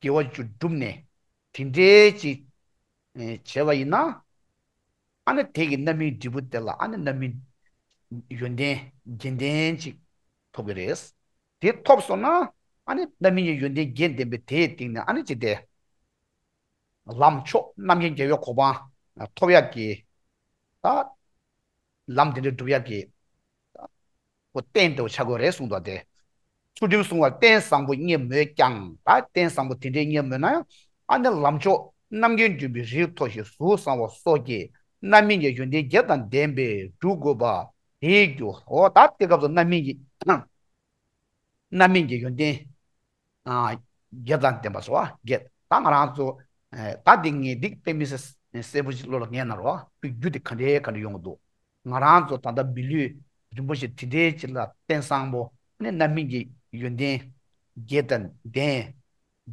དགེ་བ་བཅུ་བསྒྲུབས་ནས་དེ་འདྲའི་ཅིག་བྱས་པ་ཡིན་ན། ཨ་ནི་དེ་གི་རྣམ་སྨིན་འབྲས་བུ་དེ་ལ་ཨ་ནི་རྣམ་སྨིན་ཡོན་ཏན་བརྒྱད་ལྡན་ཅིག་ཐོབ་ཀྱི་རེད། དེ་ཐོབ་སོང་ན་ཨ་ནི་རྣམ་སྨིན་གྱི་ཡོན་ཏན་བརྒྱད་ལྡན་པའི་དེའི་སྟེང་ནས་ཨ་ནི་ཅི་སྟེ། ལམ་མཆོག་རྣམ་མཁྱེན་རྒྱལ་བའི་གོ་འཕང་ཐོབ་ཡག་གི་ད་ལམ་དེ་འདྲ་སྒྲུབ་ཡག་གི་ད་ཁོ་རྟེན་དུ་ཆགས་དགོས་རེད་གསུངས་འདུག་སྟེ། ཚུལ་ཁྲིམས་བསྲུང་བར་རྟེན་བཟང་པོ་རྙེད་མོད་ཀྱང་། ད་རྟེན་བཟང་པོ་དེ་འདྲའི་རྙེད་མོད་ན་ཡང་ཨ་ནི་ལམ་མཆོག་རྣམ་མཁྱེན་འབྲས་བུའི་རིགས་མཐོ་ཞིང་གཟུགས་བཟང་བ་སོགས་ཀྱི་རྣམ་སྨིན་གྱི་ཡོན་ཏན་བརྒྱད་དང་ལྡན་པས་སྒྲུབ་དགོས་པ་དེའི་རྒྱུ། འོ་ད་དེ་སྐབས་སུ་རྣམ་སྨིན་གྱི་རྣམ་སྨིན་གྱི་ཡོན་ཏན་ཨ་བརྒྱད་དང་ལྡན་པ་སོགས་བརྒྱད། ད་ང་རང་ཚོ་ཨ་ད་འདི་ངས་འདི་དཔེ་མི་སྲིད་གསལ་པོ་ཞིག་བློ་ལ་ངེས་ན་རོ། དཔེ་རྒྱུ་དེ་ག་འདྲའི་ག་འདྲ་ཡོང་གི་འདུག་ང་རང་ཚོ་ད་ལྟ་མི་ལུས་རིན་པོ་ཆེ་དེ་འདྲའི་ཅིག་ལ་རྟེན་བཟང་པོ་ནི་རྣམ་སྨིན་གྱི་ཡོན་ཏན་བརྒྱད་དང་ལྡན།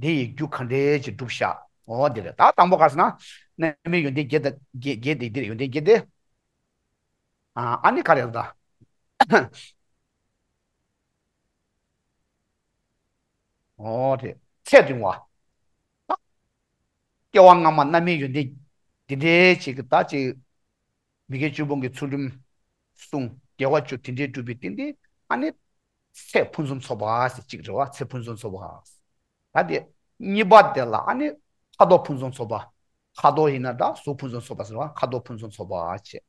དེ་ཡི་རྒྱུ་ག་འདྲའི་ཅིག་སྒྲུབ་བཞག་འོ་དེ་རེད། ད་དང་པོ་ག་ཟེར་ན་རྣམ་སྨིན་ཡོན་ཏན་བརྒྱད་དང་བརྒྱད་བརྒྱད་དེ་འདིར་ཡོན་ཏན་བརྒྱད་དེ། ཨ་ཨ་ནི་ག་རེ་རེད་ད། འོ་དེ་ཚེ་རིང་བ། ད་སྐྱེ་བ་སྔ་མ་རྣམ་སྨིན་ཡོན་ཏན་འདི་འདྲའི་ཅིག་གི་ད་ཅིག་མི་དགེ་བཅུ་སྤོང་གི་ཚུལ་ཁྲིམས་བསྲུང་དགེ་བ་བཅུ་དེ་འདྲའི་སྒྲུབ་པའི་རྟེན་དེ་ཨ་ནི་ཚེ་ཕུན་སུམ་ཚོགས་པ་ཟེར་གཅིག་རེད་བ། ཚེ་ཕུན་སུམ་ཚོགས་པ། ད་དེ་གཉིས་པ་དེ་ལ་ཨ་ནི་ཁ་དོག་ཕུན་སུམ་ཚོགས་པ། ཁ་དོག་ཡིན་ན་ད་གཟུགས་ཕུན་སུམ་ཚོགས་པ་ཟེར་བ། ཁ་དོག་ཕུན་སུམ་ཚོགས་པ་བྱས།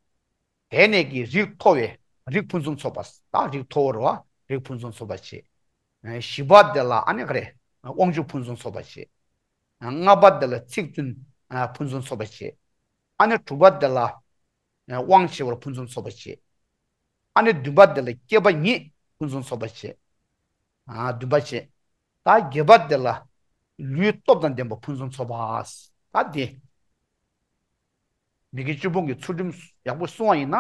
དེ་ནས་ཀྱི་རིགས་མཐོ་བའི་རིགས་ཕུན་སུམ་ཚོགས་པ། ད་རིགས་མཐོ་བོ་རེད་བ། རིགས་ཕུན་སུམ་ཚོགས་པ་བྱས། བཞི་པ་དེ་ལ་ཨ་ནི་ག་རེ་དབང་ཕྱུག་ཕུན་སུམ་ཚོགས་པ་བྱས། ལྔ་པ་དེ་ལ་ཚིག་བཙུན་ཕུན་སུམ་ཚོགས་པ་བྱས། ཨ་ནི་དྲུག་པ་དེ་ལ་དབང་ཆེ་བར་ཕུན་སུམ་ཚོགས་པ་བྱས། ཨ་ནི་བདུན་པ་དེ་ལ་སྐྱེས་པ་ཉིད་ཕུན་སུམ་ཚོགས་པ་བྱས། ཨ་བདུན་པ་བྱས། ད་བརྒྱད་པ་དེ་ལ་ལུས་སྟོབས་དང་ལྡན་པ་ཕུན་སུམ་ཚོགས་པ། ད་དེ་མི་དགེ་བཅུ་སྤོང་གི་ཚུལ་ཁྲིམས་ཡག་པོ་བསྲུང་བ་ཡིན་ན་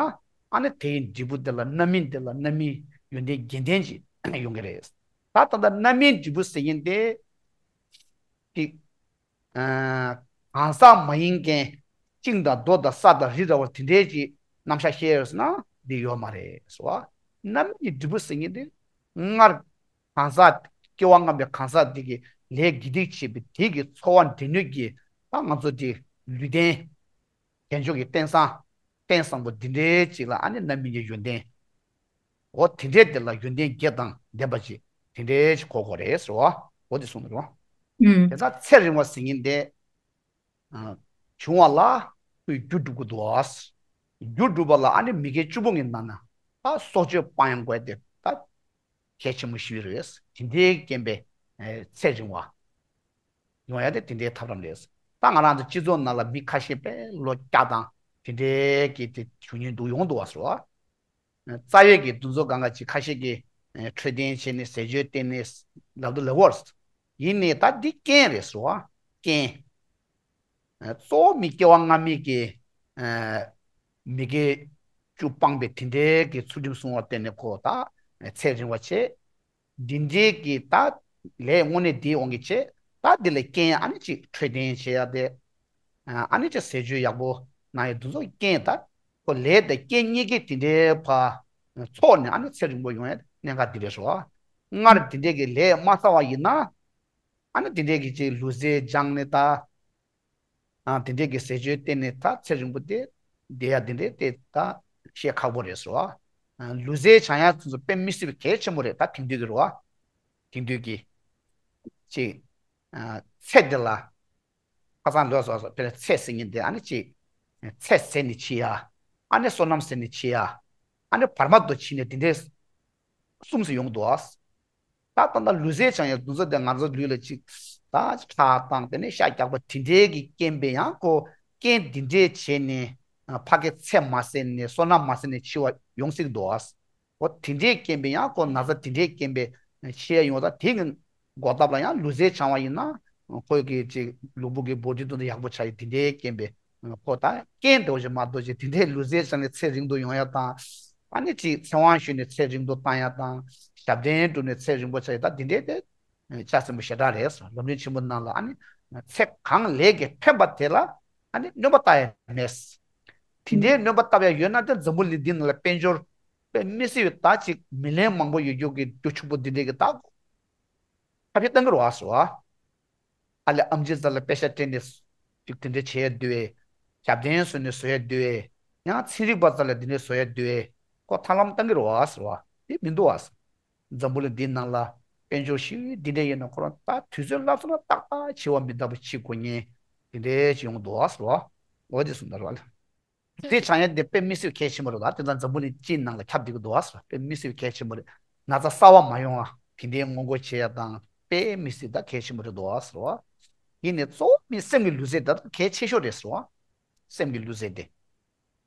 ཨ་ནི་དེའི་འབྲས་བུ་དེ་ལ་རྣམ་སྨིན་དེ་ལ་རྣམ་སྨིན་ཡོན་ཏན་བརྒྱད་ལྡན་ཅིག་ཡོང་གི་རེད། ད་ད་ལྟ་རྣམ་སྨིན་འབྲས་བུ་ཟེར་མཁན་དེ་ཅིག་གང་ཟག་མ་ཡིན་མཁན། གཅིན་དང་རྡོ་དང་ས་དང་རི་འདྲ་བ་དེ་འདྲའི་ཅིག་རྣམ་གཞག་བཤད་ཡོད་ཟེར་ན་འདི་ཡོད་མ་རེད་ཟེར་བ། རྣམ་སྨིན་གྱི་འབྲས་བུ་ཟེར་མཁན་དེ་སྔར་གང་ཟག་སྐྱེ་བ་སྔ་མའི་གང་ཟག་དེ་གི་ལས་དགེ་སྡིག་བྱས་པའི་དེ་གི་ཚོར་བ་འདྲེན་ནུས་ཀྱི་ད་ང་ཚོ་དེ་ལུས་རྟེན་རྒྱན་མཆོག་གི་རྟེན་བཟང་རྟེན་བཟང་པོ་འདི་འདྲའི་ཅིག་ལ་ཨ་ནི་རྣམ་སྨིན་གྱི་ཡོན་ཏན། འོ་དེ་འདྲའི་དེ་ལ་ཡོན་ཏན་བརྒྱད་དང་ལྡན་པ་ཅིག་དེ་འདྲའི་ཅིག་གོ་དགོས་རེད་ཟེར་བ། འོ་དེ་གསུངས་འདུག་རོ། ཨུམ། དེ་ཚ་ཚེ་རིང་བ་ཟེར་མཁན་དེ་ཨ་བྱུང་བ་ལ་ཁོས་རྒྱུ་སྒྲུབ་དགོས་འདུག་བ། རྒྱུ་སྒྲུབ་པ་ལ་ཨ་ནི་མི་དགེ་བཅུ་སྤོང་གི་ནང་ན་ད་སྲོག་གཅོད་སྤང་ཡང་དགོས་ཏེ་ད་གལ་ཆེན་པོ་ཞིག་རེད། དེ་འདྲའི་རྐྱེན་པས་ཨེ་ཚེ་རིང་བ་ཡོང་ཡ་དེ་དེ་འདྲའི་ཐབས་ལམ་རེད། ད་ང་རང་ཚོ་སྤྱི་ཚོགས་ནང་ལ་མི་ཁ་ཤས་པས་ལོ་བརྒྱ་དང་དེ་འདྲའི་གི་དེ་བྱུང་མྱོང་འདུག་ཡོང་འདུག་བ་ཟེར་བ། རྩ་བའི་གི་འདུ་འཛོམས་སྒང་ག་ཅིག་ཁ་ཤས་ཀྱིས་ཨེ་འཕྲོད་བསྟེན་བྱས་ནས་ཟས་སྤྱོད་བསྟེན་ནས་ལབ་འདུག་ལབ་བོར། ཡིན་ནའི་ད་འདི་རྐྱེན་རེད་ཟེར་བ། རྐྱེན། ཨེ་གཙོ་བོ་མི་སྐྱེ་བ་སྔ་མའི་གི་ཨེ་མི་དགེ་བཅུ་སྤངས་པའི་དེ་འདྲའི་གི་ཚུལ་ཁྲིམས་བསྲུང་བར་བརྟེན་ནས་ཁོ་ད་ཨེ་ཚེ་རིང་བ་བྱས། འདི་འདྲའི་གི་ད་ལས་དངོས་གནས་འདིའི་དབང་གིས་བྱས། ད་འདི་ལ་རྐྱེན་ཨ་ནི་ཅིག་འཕྲོད་བསྟེན་བྱེད་ཡ་དེ། ཨ་ནི་ཅིག་ཟས་སྤྱོད་ཡག་པོ་གནང་ཡ་འདི་ཚོ་རྐྱེན་ད། ཁོ་ལས་དང་རྐྱེན་གཉིས་ཀའི་དེ་འདྲའི་བར་ཚོགས་ནས་ཨ་ནི་ཚེ་རིང་པོ་ཡོང་ཡ་གནད་འགག་འདི་རེད་ཟེར་བ། སྔར་དེ་འདྲའི་གི་ལས་མ་བསགས་པ་ཡིན་ན། ཨ་ནི་དེ་འདྲའི་གི་ཅིག་ལུས་རྩལ་སྦྱངས་ནས་ད། ཨ་དེ་འདྲའི་གི་ཟས་སྤྱོད་བསྟེན་ནས་ད་ཚེ་རིང་པོ་དེ་བསྡད་ཡ་དེ་འདྲའི་དེ་ད་བཤད་ཁག་པོ་རེད་ཟེར་བ། ཨ་ལུས་རྩལ་སྦྱང་ཡ་ཚོ་དཔེ་མི་སྲིད་པའི་གལ་ཆེན་པོ་རེད། ད་དེང་དུས་ཀྱི་རེད་བ། དེང་དུས་ཀྱི་ཅིག་ཨ་ཚེ་འདི་ལ་ཁ་སང་ལོས་སོ་སོ་དཔེར་ན་ཚེ་ཟེར་མཁན་དེ་ཨ་ནི་ཅིག་ཚེ་ཟེར་ནས་འཆི་ཡ། ཨ་ནི་བསོད་ནམས་ཟེར་ནས་འཆི་ཡ། ཨ་ནི་བར་མ་དུ་འཆི་ནས་དེ་འདྲའི་གསུམ་ཟེར་ཡོང་གི་འདུག་ཨ། ད་ད་ལྟ་ལུས་རྩལ་སྦྱང་ཡ་འདུ་འཛི་དེ་ང་ཚོ་ལུས་ལ་ཅིག་ད་ཁྲག་བཏང་དེ་ནས་ཤ་རྒྱགས་པ་དེ་འདྲའི་གི་རྐྱེན་པས་ཡང་ཁོ་རྐྱེན་འདི་འདྲའི་བྱས་ནས་ ཕ་སྐད་ཚད་མ་ཟིན་ནས་བསོད་ནམས་མ་ཟིན་ནས་འཆི་བ་ཡོང་སྲིད་འདུག་ཨ། འོ་དེ་འདྲའི་རྐྱེན་པས་ཡང་ཁོ་ན་ཚ་དེ་འདྲའི་རྐྱེན་པས་འཆི་ཡ་ཡོང་ད་དེ་གི་འགོག་ཐབས་ལ་ཡང་ལུས་རྩལ་སྦྱང་བ་ཡིན་ན་ཁོའི་གི་ཅིག་ལུས་པོ་གི་བོ་ཌི་དུ་ཡག་པོ་ཆགས་ཡི་དེ་འདྲའི་རྐྱེན་པས་ཁོ་ད་རྐྱེན་འདྲ་བོ་ཞིག་མ་གཏོགས་ཅིག་དེ་འདྲའི་ལུས་རྩལ་སྦྱང་ནས་ཚེ་རིང་དུ་ཡོང་ཡ་དང་། ཨ་ནི་ཅིག་ཚེ་དབང་ཞུས་ནས་ཚེ་རིང་དུ་བཏང་ཡ་དང་། ཞབས་བརྟན་བསྒྲུབས་ནས་ཚེ་རིང་པོ་ཆགས་ཡ་ད་དེ་འདྲའི་དེ། ལྕགས་སྲིན་པོ་ཞེ་དྲག་རེད་ཟེར། ལམ་རིམ་ཆེན་མོ་ནང་ལ་ཨ་ནི་ཚེ་གང་ལས་ཀྱི་ཕན་པ་དེ་ལ་ཨ་ནི་སྣོན་པ་བཏང་ཡ་མེད། དེ་འདྲའི་སྣོན་པ་བཏབ་ཡ་ཡོད་ན་དེ་འཛམ་བུ་གླིང་འདི་ནང་ལ་དཔལ་འབྱོར་དཔེ་མི་སྲིད་པའི་ད་ཅིག་མི་ལན་མང་པོ་ཡོད་རྒྱུ་གི་རྒྱུ་ཕྱུག་པོ་འདི་འདྲའི་གི་ད་ཁ་ཕྱེ་བཏང་གི་རེད་བ་ཟེར་བ། ཨ་ལས་ཨམ་ཆི་རྩ་ལ་པེ་ཤ་སྤྲད་ནས་ཅིག་དེ་འདྲའི་བྱེད་ཡ་འདུག་བས། ཞབས་བརྟན་བཟོས་ནས་བཟོ་ཡ་འདུག་བས། ཡང་ཚན་རིག་པ་རྩ་ལ་འདི་འདྲའི་བཟོ་ཡ་འདུག་བས། ཁོ་ཐབས་ལམ་བཏང་གི་རེད་བ་ཟེར་བ། དེ་མི་འདུག་བ་ཟེར། འཛམ་བུ་གླིང་འདིའི་ནང་ལ་དཔལ་འབྱོར་ཞེ་པོ་འདི་འདྲ་ཡིན་ན་ཁོ་རང་ད་དུས་ཚོད་སླེབས་སོང་ན་ཏག་ཏག་འཆི་བ་མི་རྟག་པ་འཆི་དགོས་ཉེན་འདི་འདྲ་ཅིག་ཡོང་འདུག་ཟེར་བ། འོ་དེ་གསུངས་དར་བ་ལ། དེ་བྱ་ཡན་དེ་དཔེ་མི་སྲིད་གལ་ཆེན་པོ་རེད་ད། དེ་ཙང་འཛམ་བུ་གླིང་སྤྱིའི་ནང་ལ་ཁྱབ་བསྡད་ཀྱི་འདུག་ཟེར་བ། དཔེ་མི་སྲིད་གལ་ཆེན་པོ་རེད། ན་ཚ་གསར་བ་མ་ཡོང་བ་དེ་འདྲའི་སྔོན་འགོག་བྱེད་ཡ་དང་དཔེ་མི་སྲིད་ད་གལ་ཆེན་པོ་རེད་འདུག་ཟེར་བ། ཡིན་ནའི་གཙོ་བོ་མི་སེམས་ཀྱི་ལུས་རྩལ་དེ་ད་གལ་ཆེ་ཤོས་རེད་ཟེར་བ། སེམས་ཀྱི་ལུས་རྩལ་དེ།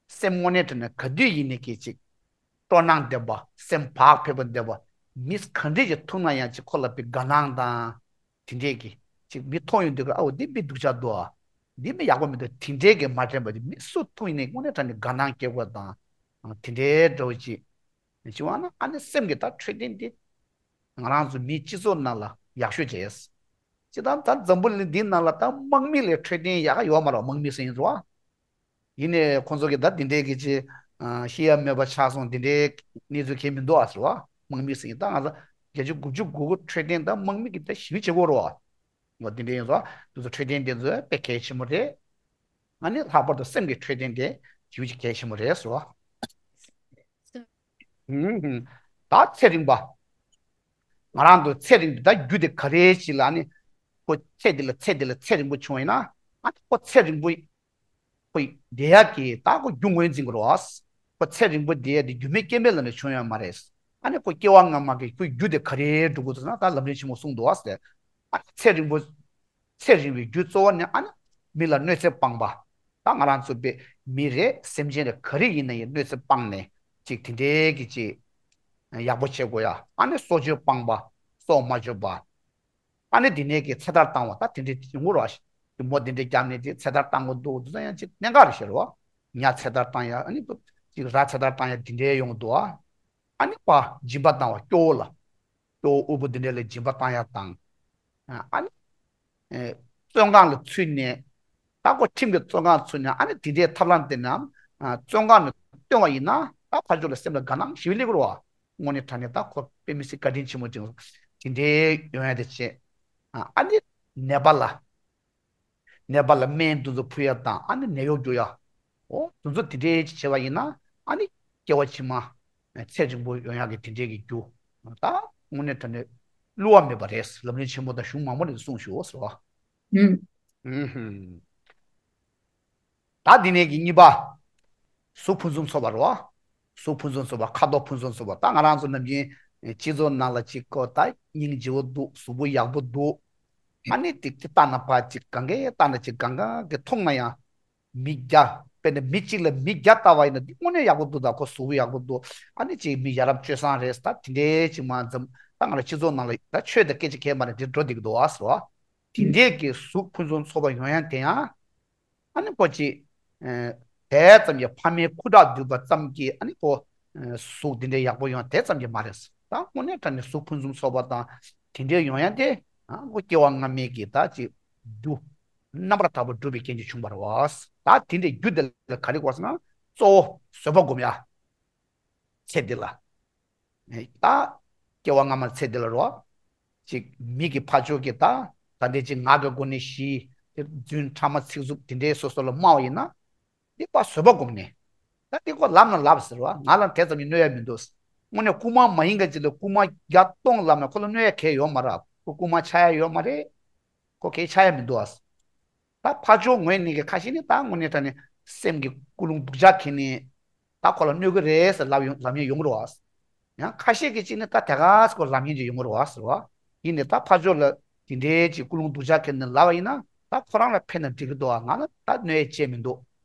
སེམས་དངོས་གནས་དྲང་གནས་ག་དུས་ཡིན་ནའི་སྐད་ཅིག་སྤྲོ་སྣང་ལྡན་པ། སེམས་བག་ཕེབས་པ་ལྡན་པ། མི་ག་འདྲས་ཀྱིས་ཐུག་ན་ཡང་ཅིག་ཁོ་ལ་དཔེ་དགའ་སྣང་དང་། དེ་འདྲས་ཀྱི་ཅིག་མི་མཐོང་ཡོང་དུས་ཀ་ཨའོ་འདི་མི་སྡུག་ཅག་འདུག་ཨ། འདི་མི་ཡག་པོ་མི་འདུག་དེ་འདྲས་ཀྱི་མ་དྲན་པ་དེ་མི་སུ་ཐུག་ཡིན་ནའི་དངོས་གནས་དྲང་གནས་དགའ་སྣང་སྐྱེ་དགོས་དང་། དེ་འདྲས་འདྲ་བོ་ཅིག་བྱུང་བ་ན་ཨ་ནི་སེམས་ཀྱི་ད་འཕྲོད་བསྟེན་འདི་ང་རང་ཚོ་མིའི་སྤྱི་ཚོགས་ནང་ལ་ཡག་ཤོས་བྱས། སྤྱིར་བཏང་ད་འཛམ་བུ་གླིང་འདིའི་ནང་ལ་ད་དམག་མི་ལས་འཕྲོད་བསྟེན་ཡག་ག་ཡོད་མ་རེད། དམག་མི་ཟེར་ཡིན་རུང་། ཡིན་ནའི་ཁོང་ཚོ་གི་ད་འདི་འདྲའི་གི་ཅི། ཤེས་ཡ་མེད་པ་ཆགས་སོང་འདི་འདྲའི་གནས་ཚུལ་གང་མི་འདུག་ཨ་ཟེར་བ། དམག་མི་ཟེར་ཡིན་ད་ང་ཚོ་བརྒྱད་ཅུ་དགུ་བཅུ་གོ་དགུ་འཕྲོད་བསྟེན་ད་དམག་མི་གི་ད་ཞི་བ་བྱེད་དགོས་རེད་བ། འོ་འདི་འདྲའི་ཡིན་ཙང་དེ་ཚོ་འཕྲོད་བསྟེན་དེ་ཚོ་དཔེ་གལ་ཆེན་པོ་རེད། ཨ་ནི་ལྷག་པར་དུ་སེམས་ཀྱི་འཕྲོད་བསྟེན་དེ་ཞི་བ་ཅིག་གལ་ཆེན་པོ་རེད་ཟེར་བ། ཧུམ་ཧུམ། ད་ཚེ་རིང་པ། ང་རང་ཚོ་ཚེ་རིང་པོ་ད་རྒྱུ་དེ་ག་རེ་ཞིག་ལ་ཨ་ནི། ཁོ་ཚེ་འདི་ལ་ཚེ་འདི་ལ་ཚེ་རིང་པོ་བྱུང་ཡིན་ན། ཨ་ནི་ཁོ་ཚེ་རིང་པོ། ཁོ་བསྡད་ཡག་གི་ད་ཁོ་རྒྱུ་ངོས་འཛིན་དགོས་རེད་བ། ཁོ་ཚེ་རིང་པོ་བསྡད་ཡག་དེ་རྒྱུ་མེད་རྐྱེན་མེད་ལ་ནི་བྱུང་ཡོད་མ་རེད། ཨ་ནི་ཁོ་སྐྱེ་བ་སྔ་མ་གི་ཁོའི་རྒྱུ་དེ་ག་རེ་སྒྲུབ་དགོས་འདུག་ཟེར་ན་ད་ལམ་རིམ་ཆེན་མོ་གསུངས་འདུག་བ་ཟེར། ཨ་ནི་ཚེ་རིང་པོ། ཚེ་རིང་བའི་རྒྱུ་གཙོ་བོ་ནི་ཨ་ནི་མི་ལ་གནོད་འཚེ་སྤངས་པ། ད་ང་རང་ཚོ་པའི་མི་རེད་སེམས་ཅན་རེད་ག་རེ་ཡིན་ན་ཡང་གནོད་འཚེ་སྤངས་ནས་ཅིག་དེ་འདྲའི་གི་ཅིག་ཡག་པོ་བྱེད་དགོས་ཡ། ཨ་ནི་སྲོག་གཅོད་སྤངས་པ། སྲོག་མ་གཅོད་པ། ཨ་ནི་དེ་ནས་ཀྱི་ཚེ་ཐར་བཏང་བ་ད་དེ་འདྲའི་ཡོང་གི་རེད་བ། དེ་མོ་དེ་འདྲའི་རྒྱབ་ནས་དེ་ཚེ་ཐར་བཏང་གི་འདུག་དེ་ཚོ་ཡང་ཅིག་གནད་འགག་རེད་ཤག་རེད་བ། ཉ་ཚེ་ཐར་བཏང་ཡ་ཨ་ནི་ཅིག་ར་ཚེ་ཐར་བཏང་ཡ་དེ་འདྲའི་ཡོང་གི་འདུག་བ། ཨ་ནི་པ་སྦྱིན་པ་བཏང་བ་སྐྱོ་བོ་ལ། སྐྱོ་བོ་དབུལ་པོ་དེ་འདྲ་ལ་སྦྱིན་པ་བཏང་ཡ་དང་། ཨ་ནི། བཙོན་ཁང་ལ་ཚུད་ནས། ད་ཁོ་ཁྲིམས་ཀྱི་བཙོན་ཁང་ཚུད་ནས་ཨ་ནི་དེ་འདྲའི་ཐབས་ལམ་དེ་ནས་བཙོན་ཁང་ནས་བཏོན་པ་ཡིན་ན་ད་ཕར་ཕྱོགས་ལ་སེམས་ལ་དགའ་སྣང་ཞེ་པོ་སླེབས་ཀྱི་རེད་བ། དངོས་གནས་དྲང་གནས་ད་ཁོ་དཔེ་མི་སྲིད་བཀའ་དྲིན་ཆེན་པོ་ཅིག་དེ་འདྲའི་ཡོང་ཡ་དེ་བྱས། ཨ་ནི་ནད་པ་ལ། ནད་པ་ལ་སྨན་དེ་ཚོ་ཕུལ་ཡ་དང་ཨ་ནི་ནད་གཡོག་རྒྱུག་ཡ། འོ་དེ་ཚོ་དེ་འདྲའི་ཅིག་བྱས་པ་ཡིན་ན་ཨ་ནི་སྐྱེ་བ་ཕྱི་མ་ཚེ་རིང་པོ་ཡོང་ཡ་གི་དེ་འདྲའི་གི་རྒྱུ། ད་དངོས་གནས་དྲང་གནས་བསླུ་བ་མེད་པ་རེད། ལམ་རིམ་ཆེན་མོ་དང་གཞུང་མང་པོ་ནས་གསུངས་ཤོག་ཟེར་བ། ཨུམ། ཨུམ་ཧུམ། ད་འདི་ནས་ཀྱི་གཉིས་པ། གཟུགས་ཕུན་སུམ་ཚོགས་པ་རེད་བ། གཟུགས་ཕུན་སུམ་ཚོགས་པ་ཁ་དོག་ཕུན་སུམ་ཚོགས་པ་ད་ང་རང་ཚོ་ནམ་རྒྱུན་སྤྱི་ཚོགས་ནང་ལ་ཅིག་ཀོ་ད་སྙིང་རྗེ་བོ་འདུག་གཟུགས་པོ་ཡག་པོ་འདུག་ཨ་ནི་དེ་དེ་ལྟ་ན་ཕ་ཅིག་གང་གས་ལྟ་ན་ཅིག་གང་གང་གི་མཐོང་ན་ཡང་། མི་བརྒྱ། དཔེར་ན་མི་གཅིག་ལ་མི་བརྒྱ་ལྟ་བ་ཡིན་ན་འདི་དངོས་གནས་ཡག་པོ་འདུག་ད་ཁོ་གཟུགས་པོ་ཡག་པོ་འདུག་ཨ་ནི་ཅིག་མི་ཡ་རབས་སྤྱོད་བཟང་རེད་ད་དེ་འདྲའི་ཅིག་མ་འཛམ་ད་ང་ལ་སྤྱི་ཚོགས་ནང་ལ་ད་ཆོས་དང་སྐད་ཆ་གས་མ་རེད་དེ་འགྲོ་བསྡད་ཀྱི་འདུག་ཨ་ཟེར་བ། དེ་འདྲའི་གི་གཟུགས་ཕུན་སུམ་ཚོགས་པ་ཡོང་ཡ་དེ་ཡང་། ཨ་ནི་ཁོ་ཅིག་དེ་ཙམ་གྱི་ཕ་མའི་ཁུ་ཁྲག་འདུས་པ་ཙམ་གྱིས་ཨ་ནི་ཁོ། གཟུགས་འདི་འདྲའི་ཡག་པོ་ཡོང་དེ་ཙམ་གྱིས་མ་རེད། ད་དངོས་གནས་དྲང་གནས་གཟུགས་ཕུན་སུམ་ཚོགས་པ་དང་དེ་འདྲའི་ཡོང་ཡ་དེ། ཨ་ཁོ་སྐྱེ་བ་སྔ་མའི་གི་ད་ཅིག་རྒྱུ། རྣམ་པར་དག་པ་བསྒྲུབས་པའི་རྐྱེན་གྱིས་བྱུང་བ་རེད་བ། ད་དེ་འདྲའི་རྒྱུ་དེ་ལ་ག་རེ་དགོས་ཟེར་ན་གཙོ་བོ་བཟོད་པ་སྒོམ་ཡ། ཚེ་འདི་ལ། ད་སྐྱེ་བ་སྔ་མ་ཚེ་འདི་ལ་རོ། ཅིག་མི་གི་ཕ་ཆོས་ཀྱི་ད་ད་འདི་ཅིག་ངག་གི་སྒོ་ནས་ཞི། དེ་རྫུན་ཕྲ་མ་ཚིག་རྩུབ་དེ་འདྲའི་སོ་སོ་ལ་སྨྲ་བ་ཡིན་ན། འདི་པ་བཟོད་པ་སྒོམ་ནས། ད་འདི་ཁོ་ལབ་ན་ལབ་ཟེར་བ་ང་ལ་དེ་ཙམ་གྱི་གནོད་ཡ་མི་འདུག་དངོས་གནས་རྐུན་མ་མ་ཡིན་མཁན་ཅིག་ལ་རྐུན་མ་བརྒྱ་སྟོང་ལབ་ན་ཁོ་ལ་གནོད་ཡ་གང་ཡང་ཡོད་མ་རེད། ཁོ་རྐུན་མ་ཆགས་ཡ་ཡོད་མ་རེད། ཁོ་གང་ཡང་ཆགས་ཡ་མི་འདུག་ཨ། ད་ཕར་ཕྱོགས་ངོས་ནས་ཀྱི་ཁ་ཤས་ནི་ད་དངོས་གནས་དྲང་གནས་སེམས་ཀྱི་ཀུན་སློང་སྡུག་ཅག་ཁྱེར་ནས་ད་ཁོ་ལ་གནོད་ཀྱི་རེད་ཟེར་ལབ་ཡོང་ལབ་མཁན་ཡོང་གི་རེད་བ། ཡང་ཁ་ཤས་ཀྱི་ཅིག་ནི་ད་དེ་ག་ཟེར་ཁོ་ལབ་མཁན་ཅིག་ཡོང་གི་རེད་བ་ཟེར་བ། ཡིན་ནའི་ད་ཕར་ཕྱོགས་ལ་དེ་འདྲའི་ཅིག་ཀུན་སློང་སྡུག་ཅག་ཁྱེར་ནས་ལབ་པ་ཡིན་ན་ད་ཁོ་རང་ལ་ཕན་ན་འགྲིག་གི་འདུག་བ། ང་ལ་ད་གནོད་ཡ་ཅི་ཡང་མི་འདུག་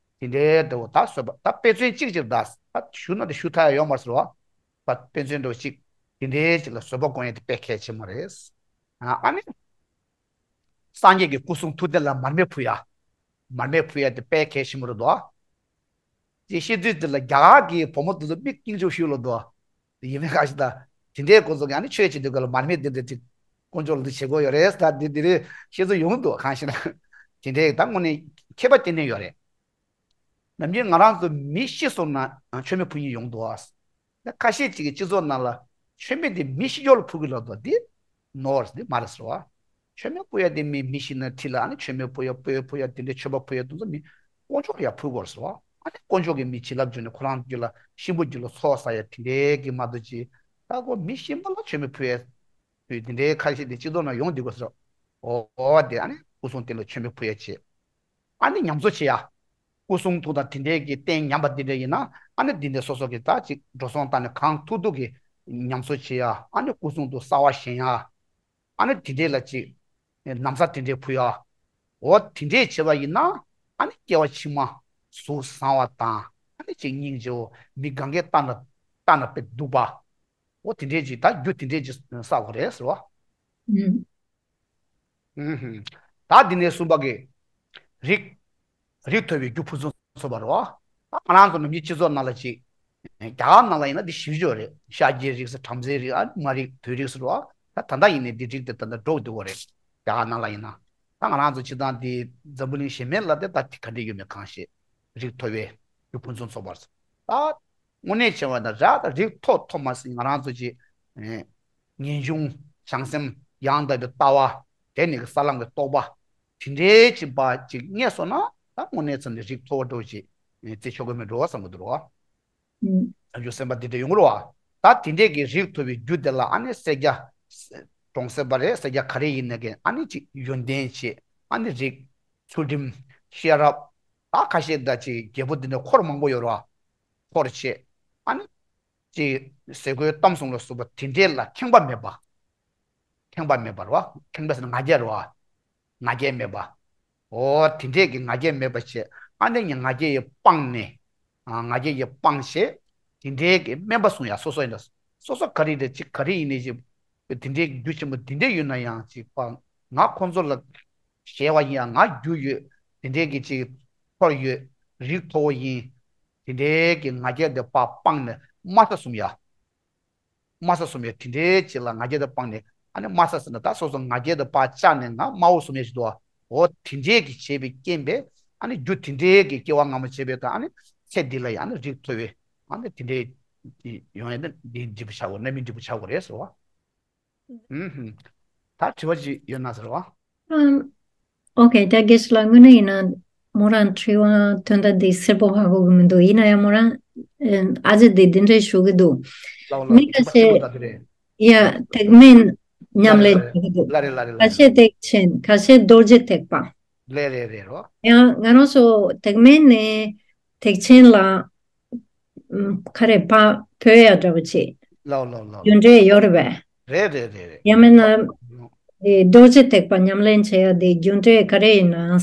དེ་འདྲའི་འདྲ་བོ་ད་བཟོད་པ་ད་དཔེ་མཚོན་གཅིག་ཅིག་ད་ད་ཞུ་ན་ད་ཞུ་ཐག་ཡོད་མ་རེད་ཟེར་བ། ད་དཔེ་མཚོན་འདྲ་བོ་གཅིག་དེ་འདྲའི་ཅིག་ལ་བཟོད་པ་སྒོམ་ཡ་དེ་དཔེ་གལ་ཆེན་པོ་རེད། ཨ་ཨ་ནི། སངས་རྒྱས་ཀྱི་སྐུ་གསུང་ཐུགས་རྟེན་ལ་མར་མེ་ཕུལ་ཡ། མར་མེ་ཕུལ་ཡ་དེ་དཔེ་གལ་ཆེན་པོ་རེད་དོ། ཅེས་བཤད་དུས་དེ་ལ་རྒྱ་གར་གྱི་བུ་མོ་དེ་ཚོ་མིག་སྙིང་ཆུང་ཤོས་ལ་དོ། ཡིན་ནའི་ཁ་ཤས་ད་དེ་འདྲའི་ཁོ་ཚོ་གི་ཨ་ནི་ཆོས་བྱེད་དུས་སྐབས་ལ་མར་མེ་དེ་འདྲ་ཅིག་དཀོན་མཆོག་ལ་འདི་བྱེད་དགོས་ཡོད་རེད་ད་འདི་འདི་རེད་བཤད་ཚོ་ཡོང་འདུག་གང་ཤེས་ན། དེ་འདྲའི་ད་དངོས་གནས་ཁྱད་པར་ཏན་ཏན་ཡོད་རེད། ནམ་རྒྱུན་ང་རང་ཚོ་མི་ཤི་སོང་ན་མཆོད་མེ་ཕུལ་མཁན་ཡོང་འདུག་ཨ། ད་ཁ་ཤས་ཅིག་གི་སྤྱི་ཚོགས་ནང་ལ་མཆོད་མེ་དེ་མི་ཤི་ཡོལ་ཕུལ་གི་ལབ་འདུག་འདི་ནོར་འདི་མ་རེད་ཟེར་བ། མཆོད་མེ་ཕུལ་ཡ་དེ་མི་མི་ཤི་ན་ཁྲི་ལ་ཨ་ནི་མཆོད་མེ་ཕུལ་ཡ་སྤོས་ཕུལ་ཡ་དེ་འདྲའི་མཆོད་པ་ཕུལ་ཡ་དེ་ཚོ་མི་དཀོན་མཆོག་ལ་ཡ་ཕུལ་དགོས་ཟེར་བ། ཨ་ནི་དཀོན་མཆོག་གི་མི་བྱིན་རླབས་བྱུང་ནས་ཁོ་རང་རྒྱུད་ལ་གཤིན་པོ་རྒྱུད་ལ་ཚོགས་བསགས་ཡ་དེ་འདྲའི་གི་མ་གཏོགས་ཅི། ད་ཁོ་མི་ཤི་མ་ལ་མཆོད་མེ་ཕུལ་ཡ། དེ་འདྲའི་ཁ་ཤས་དེ་སྤྱི་ཚོགས་ནང་ཡོང་བསྡད་དགོས་ཟེར། འོ་དེ་ཨ་ནི་སྐུ་གསུང་རྟེན་ལ་མཆོད་མེ་ཕུལ་ཡ་བྱེད། ཨ་ནི་ཉམས་གསོ་བྱེད་ཡ། སྐུ་གསུང་ཐུགས་དང་དེ་འདྲའི་གི་རྟེན་ཉམས་པ་དེ་འདྲ་ཡིན་ན་ཨ་ནི་འདི་འདྲ་སོ་སོ་གི་ད་ཅིག་འགྲོ་སོང་བཏང་ནས་གང་ཐུབ་ཐུབ་གི་ཉམས་གསོ་བྱེད་ཡ། ཨ་ནི་སྐུ་གསུང་ཐུགས་གསར་བ་བཞེངས་ཡ། ཨ་ནི་དེ་འདྲའི་ལ་ཅིག་ན་བཟའ་དེ་འདྲའི་ཕུལ་ཡ། འོ་དེ་འདྲའི་བྱེད་པ་ཡིན་ན་ཨ་ནི་སྐྱེ་བ་ཕྱི་མ་གཟུགས་བཟང་བ་དང་ཨ་ནི་ཅིག་སྙིང་རྗེ་བོ་མི་གང་གས་ལྟ་ན་ལྟ་ན་དཔེ་སྡུག་པ། འོ་དེ་འདྲའི་ཅིག་ད་རྒྱུ་དེ་འདྲའི་ཅིག་བསགས་དགོས་རེད་ཟེར་བ། ཨུམ། ཨུམ་ཧུམ། ད་འདི་ནས་གསུམ་པ་གི། རིགས། རིགས་མཐོ་བའི་རྒྱུ་ཕུན་སུམ་ཚོགས་པ་རེད་བ། ད་ང་རང་ཚོ་ནམ་རྒྱུན་སྤྱི་ཚོགས་ནང་ལ་ཅིག་རྒྱ་གར་ནང་ལ་ཡིན་ན་འདི་ཞིབ་ཡོད་རེད། ཤཱཀྱའི་རིགས་སུ་བྲམ་ཟེའི་རིགས་ཨ་མ་རིགས་བོད་རིགས་སུ་རེད་བ། ད་ད་ལྟ་ཡིན་ནའི་འདི་རིགས་དེ་ད་ལྟ་འགྲོ་འདུག་གོ་རེད། རྒྱ་གར་ནང་ལ་ཡིན་ན། ད་ང་རང་ཚོ་སྤྱི་བཏང་འདི་འཛམ་བུ་གླིང་གཞན་མའི་ལ་དེ་ད་ག་འདྲ་ཡོད་མེད་གང་ཤེས། རིགས་མཐོ་བའི་རྒྱུ་ཕུན་སུམ་ཚོགས་པ་རེད། ད། དངོས་གནས་བྱས་པ་ན་ར་ད་རིགས་མཐོ་མཐོ་མ་ཟིན་ང་རང་ཚོ་ཅིག་ངེས་འབྱུང་བྱང་སེམས་ཡང་དག་པའི་ལྟ་བ། དེ་ནས་ཀྱི་ས་ལམ་གྱི་རྟོགས་པ། དེ་འདྲའི་ཅིག་པ་ཅིག་རྙེད་སོང་ན་ད་དངོས་གནས་ཚང་ནས་རིགས་མཐོ་བ་འགྲོ་ཅིག་བརྩི་ཆོག་གི་མི་འགྲོ་བསམ་གི་འདུག་རོ། ཨུམ། བྱང་ཆུབ་སེམས་དཔའ་འདི་འདྲ་ཡོང་གི་རོ། ད་དེ་འདྲས་ཀྱི་རིགས་མཐོ་བའི་རྒྱུ་དེ་ལ་ཨ་ནི་སེར་སྐྱ། གྲོང་གསེབ་པ་རེད་སེར་སྐྱ་ག་རེ་ཡིན་ན་གི་ཨ་ནི་ཅིག་ཡོན་ཏན་ཆེ། ཨ་ནི་རིགས། ཚུལ་ཁྲིམས། ཤེས་རབ། ད་ཁ་ཤས་ད་ཅིག་རྒྱལ་པོ་འདི་འདྲ་འཁོར་མང་པོ་ཡོད་རོ། འཁོར་ཆེ། ཨ་ནི། ཅིག་ཟས་གོས་གཏམ་གསུམ་ལ་སོགས་པ་དེ་འདྲས་ལ་ཁེངས་པ་མེད་པ། ཁེངས་པ་མེད་པ་རེད་བ། ཁེངས་པ་ཟེར་ན་ང་རྒྱལ་རེད་བ། ང་རྒྱལ་མེད་པ། འོ་དེ་འདྲས་ཀྱི་ང་རྒྱལ་མེད་པ་བྱས། ཨ་ནི་ངས་ང་རྒྱལ་ཡི་སྤངས་ནས། ཨ་ང་རྒྱལ་ཡི་སྤངས་བྱས། དེ་འདྲས་ཀྱི་དམན་པ་བསྲུང་ཡ་སོ་སོ་ཡིན་ན། སོ་སོ་ག་རེ་རེད་ཅིག་ག་རེ་ཡིན་ནའི་ཅིག་དེ་འདྲས་ཀྱི་རྒྱུ་ཆེན་པོ་དེ་འདྲས་ཡོད་ན་ཡང་ཅིག་པ། ང་ཁོང་ཚོ་ལ་ཞེད་པ་ཡིན་ཡང་ང་རྒྱུ་ཡོད། དེ་འདྲས་ཀྱི་ཅིག་ཐོར་ཡོད། རིགས་མཐོ་བོ་ཡིན། དེ་འདྲས་ཀྱི་ང་རྒྱལ་དེ་པ་སྤངས་ནས་དམའ་ས་བསྲུང་ཡ། དམའ་ས་བསྲུང་ཡ་དེ་འདྲའི་ཅིག་ལ་ང་རྒྱལ་དུ་སྤངས་ནས་ཨ་ནི་དམའ་ས་ཟེར་ན་ད་སོ་སོ་ང་རྒྱལ་དུ་ཕར་བཅག་ནས་ང་དམའ་བོ་བསྲུང་ཡ་ཞིག་འདུག་བ། འོ་དེ་འདྲའི་གི་བྱས་པའི་རྐྱེན་པས་ཨ་ནི་རྒྱུ་དེ་འདྲའི་གི་སྐྱེ་བ་སྔ་མ་བྱས་པའི་ད་ཨ་ནི་ཚེ་འདི་ལ་ཡང་ཨ་ནི་རིགས་མཐོ་བའི་ཨ་ནི་དེ་འདྲའི་ཡོང་ཡ་ནི་འདི་འབྲས་བུ་ཆགས་དགོས་རྣམ་སྨིན་འབྲས་བུ་ཆགས་དགོས་རེད་ཟེར་བ། ཨུམ་ཧུམ། ད་དྲི་བ་ཅིག་ཡོད་ན་ཟེར་བ། ཨམ། ཨོ་ཁེ། ད་རྒན་ལགས་དངོས་གནས་ཡིན་ན་མོ་རང་དྲི་བ་དོན་དག་འདི་གསལ་པོ་ཧ་གོ་གི་མི་འདུག་ཡིན་ན་ཡང་མོ་རང་ཨ་ཅེ་འདི་འདི་འདྲས་ཞུ་གི་འདུག་ལའོ་ལའོ་མི་ཁ་ཤས་ཡ་ཐེག་དམན་ཉམས་ལེན་བྱེད་ཀྱི་འདུག་ལ་རེ་ལ་རེ་ལ་ཁ་ཤས་ཐེག་ཆེན་ཁ་ཤས་རྡོ་རྗེ་ཐེག་པ། ལེ་རེ་རེ་རོ། ཡང་ང་རང་ཚོ་ཐེག་དམན་ནས་ཐེག་ཆེན་ལ་ཨམ། ག་རེ་ཕ་བོད་ཡ་འདྲ་བོ་ཅིག་ལའོ་ལའོ་ལའོ། རྒྱུ་འབྲས་ཡོད་རེད་པས། རེད་རེད་རེད་རེད། ཡང་མིན་ན་ཨེ་རྡོ་རྗེ་ཐེག་པ་ཉམས་ལེན་བྱེད་ཡ་དེ་རྒྱུ་འབྲས་ག་རེ་ཡིན་ན།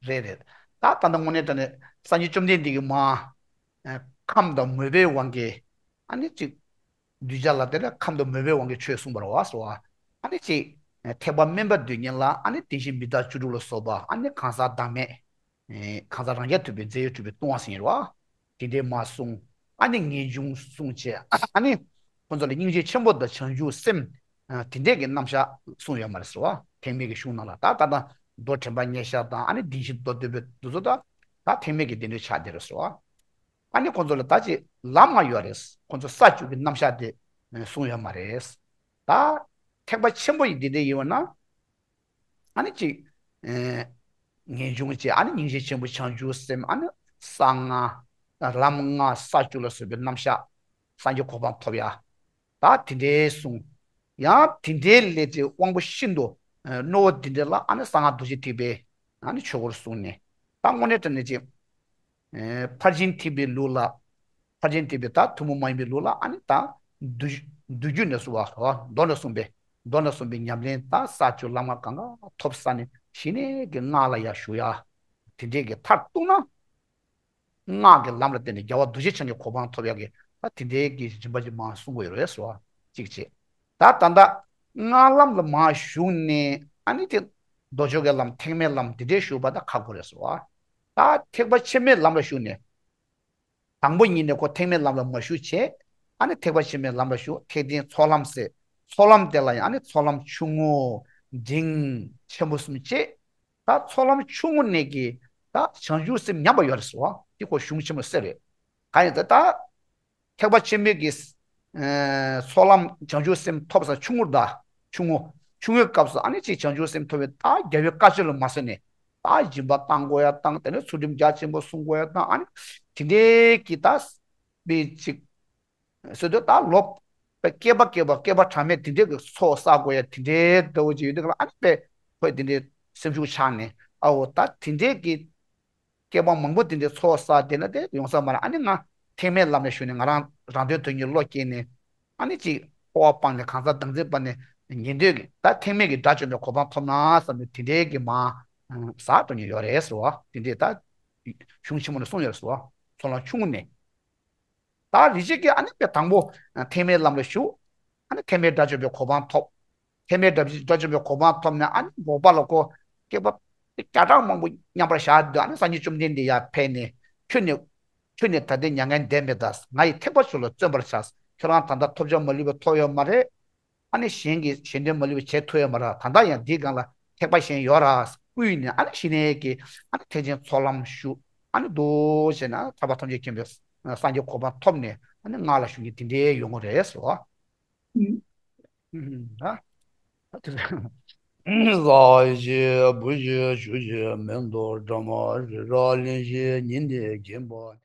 རེད་རེད། ད་ད་ལྟ་དངོས་གནས་དྲང་གནས་སངས་རྒྱས་བཅོམ་ལྡན་འདས་ཀྱིས་མ་ཨེ་ཁམས་དང་མོས་པའི་དབང་གིས་ཨ་ནི་ཅིག་གདུལ་བྱ་ལ་དེ་ལ་ཁམས་དང་མོས་པའི་དབང་གིས་ཆོས་གསུངས་པ་རེད་བ་ཟེར་བ། ཨ་ནི་ཅིག་ཨེ་ཐེག་པ་དམན་པ་སྡོད་མཁན་ལ་ཨ་ནི་དེ་བཞིན་མི་རྟག་བཅུ་དྲུག་ལ་སོགས་པ་ཨ་ནི་གང་ཟག་བདག་མེད། ཨེ་གང་ཟག་རང་རྐྱ་ཐུབ་པའི་རྫས་ཡོད་གྲུབ་པའི་ལྟུང་བ་ཟེར་མཁན་རེད་བ། དེ་འདྲའི་མ་གསུངས། ཨ་ནི་ངེས་འབྱུང་གསུངས་བྱས། ཨ་ནི་ཁོང་ཚོ་ལ་སྙིང་རྗེ་ཆེན་པོ་དང་བྱང་ཆུབ་སེམས། ཨ་དེ་འདྲས་ཀྱི་རྣམ་གཞག་གསུངས་ཡོད་མ་རེད་ཟེར་བ། ཐེག་དམན་གྱི་གཞུང་ནང་ལ་ད་ད་ལྟ་མདོ་དྲན་པ་བརྙེས་ཤག་དང་ཨ་ནི་བདེན་བཞིའི་མདོ་སྡུད་པའི་འདི་ཚོ་ད་ད་ཐེག་དམན་གྱི་དེ་འདྲའི་ཆགས་བསྡད་རེད་ཟེར་བ། ཨ་ནི་ཁོང་ཚོ་ལ་ད་ཅིག་ལམ་ལྔ་ཡོད་རེད། ཁོང་ཚོ་ས་བཅུ་གི་རྣམ་གཞག་དེ་གསུངས་ཡོད་མ་རེད། ད་ཐེག་པ་ཆེན་པོ་ཡི་འདི་འདྲས་ཡིན་པ་ན། ཨ་ནི་ཅིག་ཨེ་ངེས་འབྱུང་བཅས་ཨ་ནི་སྙིང་རྗེ་ཆེན་པོ་བྱང་ཆུབ་སེམས། ཨ་ནི་གསང་སྔགས་ལམ་ལྔ་ས་བཅུ་ལ་སོགས་པའི་རྣམ་གཞག་སངས་རྒྱས་གོ་འཕང་ཐོབ་ཡ། ད་དེ་འདྲའི་གསུངས། ཡང་དེ་འདྲའི་ལས་ཀྱི་དབང་པོ་ཤིན་ཏུ་ཨེ་རྣོ་བོ་དེ་འདྲ་ལ་ཨ་ནི་གསང་སྔགས་རྡོ་རྗེ་ཐེག་པའི་ཨ་ནི་ཆོས་སྐོར་གསུངས་ནས། ད་དངོས་གནས་དྲང་གནས་ཅིག་ཨེ་ཕར་ཕྱིན་ཐེག་པའི་ལུགས་ལ། ཕར་ཕྱིན་ཐེག་པའི་ད་ཐུན་མོང་མ་ཡིན་པའི་ལུགས་ལ་ཨ་ནི་ད་བསྡུ་བསྡུ་རྒྱུད་ནས་གསུངས་པ་རོ། མདོ་ནས་གསུངས་པའི་མདོ་ནས་གསུངས་པའི་ཉམས་ལེན་ད་ས་བཅུ་ལམ་ལྔ་གང་ག་ཐོབ་ས་ནས་གཞི་ནས་ཀྱི་སྔགས་ལ་ཡར་ཞུགས་ཡ། དེ་འདྲས་ཀྱི་མཐར་གཏུགས་ན། སྔགས་ཀྱི་ལམ་ལ་བརྟེན་ནས་རྒྱལ་བ་རྡོ་རྗེ་འཆང་གི་གོ་འཕང་ཐོབ་ཡག་གི་ད་དེ་འདྲའི་གི་སྦྱིན་པ་ཅིག་མར་གསུང་གི་ཡོད་རེད་ཟེར་བ་གཅིག་བྱས། ད་ད་ལྟ་སྔགས་ལམ་ལ་མར་ཞུགས་ནས་ཨ་ནི་དེ་མདོ་ཆོག་གི་ལམ་ཐེག་དམན་ལམ་དེ་འདྲའི་ཞུགས་པ་ད་ཁག་པོ་རེད་ཟེར་བ། ད་ཐེག་པ་ཆེན་པོའི་ལམ་ལ་ཞུགས་ནས། དང་པོ་ཉིད་ནས་ཁོ་ཐེག་དམན་ལམ་ལ་མ་ཞུགས་བྱས། ཨ་ནི་ཐེག་པ་ཆེན་པོའི་ལམ་ལ་ཞུགས། ཐེག་ཆེན་ཚོགས་ལམ་ཟེར། ཚོགས་ལམ་དེ་ལ་ཡང་ཨ་ནི་ཚོགས་ལམ་ཆུང་ངུ། འབྲིང་། ཆེན་པོ་གསུམ་བྱས། ད་ཚོགས་ལམ་ཆུང་ངུ་ནས་ཀྱི་ད་བྱང་ཆུབ་སེམས་ཉམས་པ་ཡོད་རེད་ཟེར་བ། དེ་ཁོ་གཞུང་ཆེན་མོ་གསལ་རེད། གང་ཡིན་ཟེར་ད། ཐེག་པ་ཆེན་པོའི་གི། ཨེ། ཚོགས་ལམ་བྱང་ཆུབ་སེམས་ཐོབ་ས་ཆུང་ངུ་ད། ཆུང་ངུ། ཆུང་ངུའི་སྐབས་སུ་ཨ་ནི་ཅིག་བྱང་ཆུབ་སེམས་ཐོབ་པའི་ད་རྒྱལ་བའི་བཀའ་ཆོས་ལ་མ་གསན་ནས། ད་སྦྱིན་པ་བཏང་དགོས་ཡ་བཏང་། དེ་ནས་ཚུལ་ཁྲིམས་རྒྱ་ཆེན་པོ་སྲུང་དགོས་ཡ་བཏང་། ཨ་ནི་དེ་འདྲའི་གི་ད་པའི་ཅིག་ཟེར་དུས་ད་ལོ་པའི་བསྐལ་པ་བསྐལ་པ་བསྐལ་པ་གྲངས་མེད་དེ་འདྲའི་གི་ཚོགས་བསགས་དགོས་ཡ་དེ་འདྲའི་ལྟ་བུ་ཅིག་ཡོད་དུས་ཨ་ནི་པའི་ཁོས་དེ་འདྲའི་སེམས་ཤུགས་ཆག་ནས། ཨའོ་ད་དེ་འདྲའི་གི་བསྐལ་པ་མང་པོ་དེ་འདྲའི་ཚོགས་བསགས་བསྡད་ན་དེ་ཡོང་ས་མ་རེད། ཨ་ནི་ང་ཐེག་དམན་ལམ་ལ་ཞུགས་ནས་ང་རང་རང་དོན་དོན་གཉེར་བློ་སྐྱེས་ནས། ཨ་ནི་ཅིག་སྤོབས་པ་སྤངས་ནས་གང་ཟག་བདག་འཛིན་སྤངས་ནས་ཉན་འདོད་ཀྱི་ད་ཐེག་དམན་གྱི་དགྲ་བཅོམ་པའི་གོ་འཕང་ཐོབ་ན་བསམ་ནས་དེ་འདྲའི་གི་མ་ཟག་འགྲོ་མཁན་ཡོད་རེད་ཟེར་བ། དེ་འདྲའི་ད་གཞུང་ཆེན་མོ་ནས་གསུངས་ཡོད་རེད་ཟེར་བ། ཚོགས་ལམ་ཆུང་ངུ་ནས། ད་རིགས་གཅིག་གིས་ཨ་ནི་པའི་དང་པོ་ཐེག་དམན་ལམ་ལ་ཞུགས། ཨ་ནི་ཐེག་དམན་དགྲ་བཅོམ་པའི་གོ་འཕང་ཐོབ། ཐེག་དམན་དགྲ་དགྲ་བཅོམ་པའི་གོ་འཕང་ཐོབ་ནས་ཨ་ནི་འགོག་པ་ལ་ཁོ་བསྐལ་པ་བརྒྱ་ཕྲག་མང་པོ་མཉམ་པར་བཞག་དུས་ཨ་ནི་སངས་རྒྱས་བཅོམ་ལྡན་འདས་ཡར་ཕེབས་ནས། ཁྱོད་ནི། ཁྱོད་ནི་ད་ལྟའི་མྱ་ངན་འདས་མེད་ད། ང་ཡི་ཐེག་པ་ཆོས་ལ་བརྩོན་པར་བྱ། ཁྱོད་རང་ད་ལྟ་ཐོབ་བྱ་མ་ལུས་པ་ཐོབ་ཡོད་མ་རེད། ཨ་ནི་གཞན་གྱི་གཞན་དོན་མ་ལུས་པ་བྱེད་ཐུབ་ཡོད་མ་རེད། ད་ལྟ་ཡང་འདིའི་སྒང་ལ་ཐེག་པ་གཞན་ཡོད་ར་བསྐུལ་ནས། ཨ་ནི་གཞི་ནས་ཀྱི་ཨ་ནི་ཐེག་ཆེན་ཚོགས་ལམ་ཞུགས། ཨ་ནི་འདུག་བྱས་ན་ཐར་པ་ཐམས་ཅད་མཁྱེན་པའི་སངས་རྒྱས་གོ་འཕང་ཐོབ་ནས་ཨ་ནི་སྔགས་ལ་ཞུགས་མཁན་དེ་འདྲའི་ཡོང་གི་རེད་ཟེར་བ། ཨ། ས་གཞི་བུ་གཞི་ཆུ་གཞི་མེ་ཏོག་སྒྲོལ་མ་རི་རབ་གླིང་བཞི་ཉི་ཟླས་བརྒྱན་པ།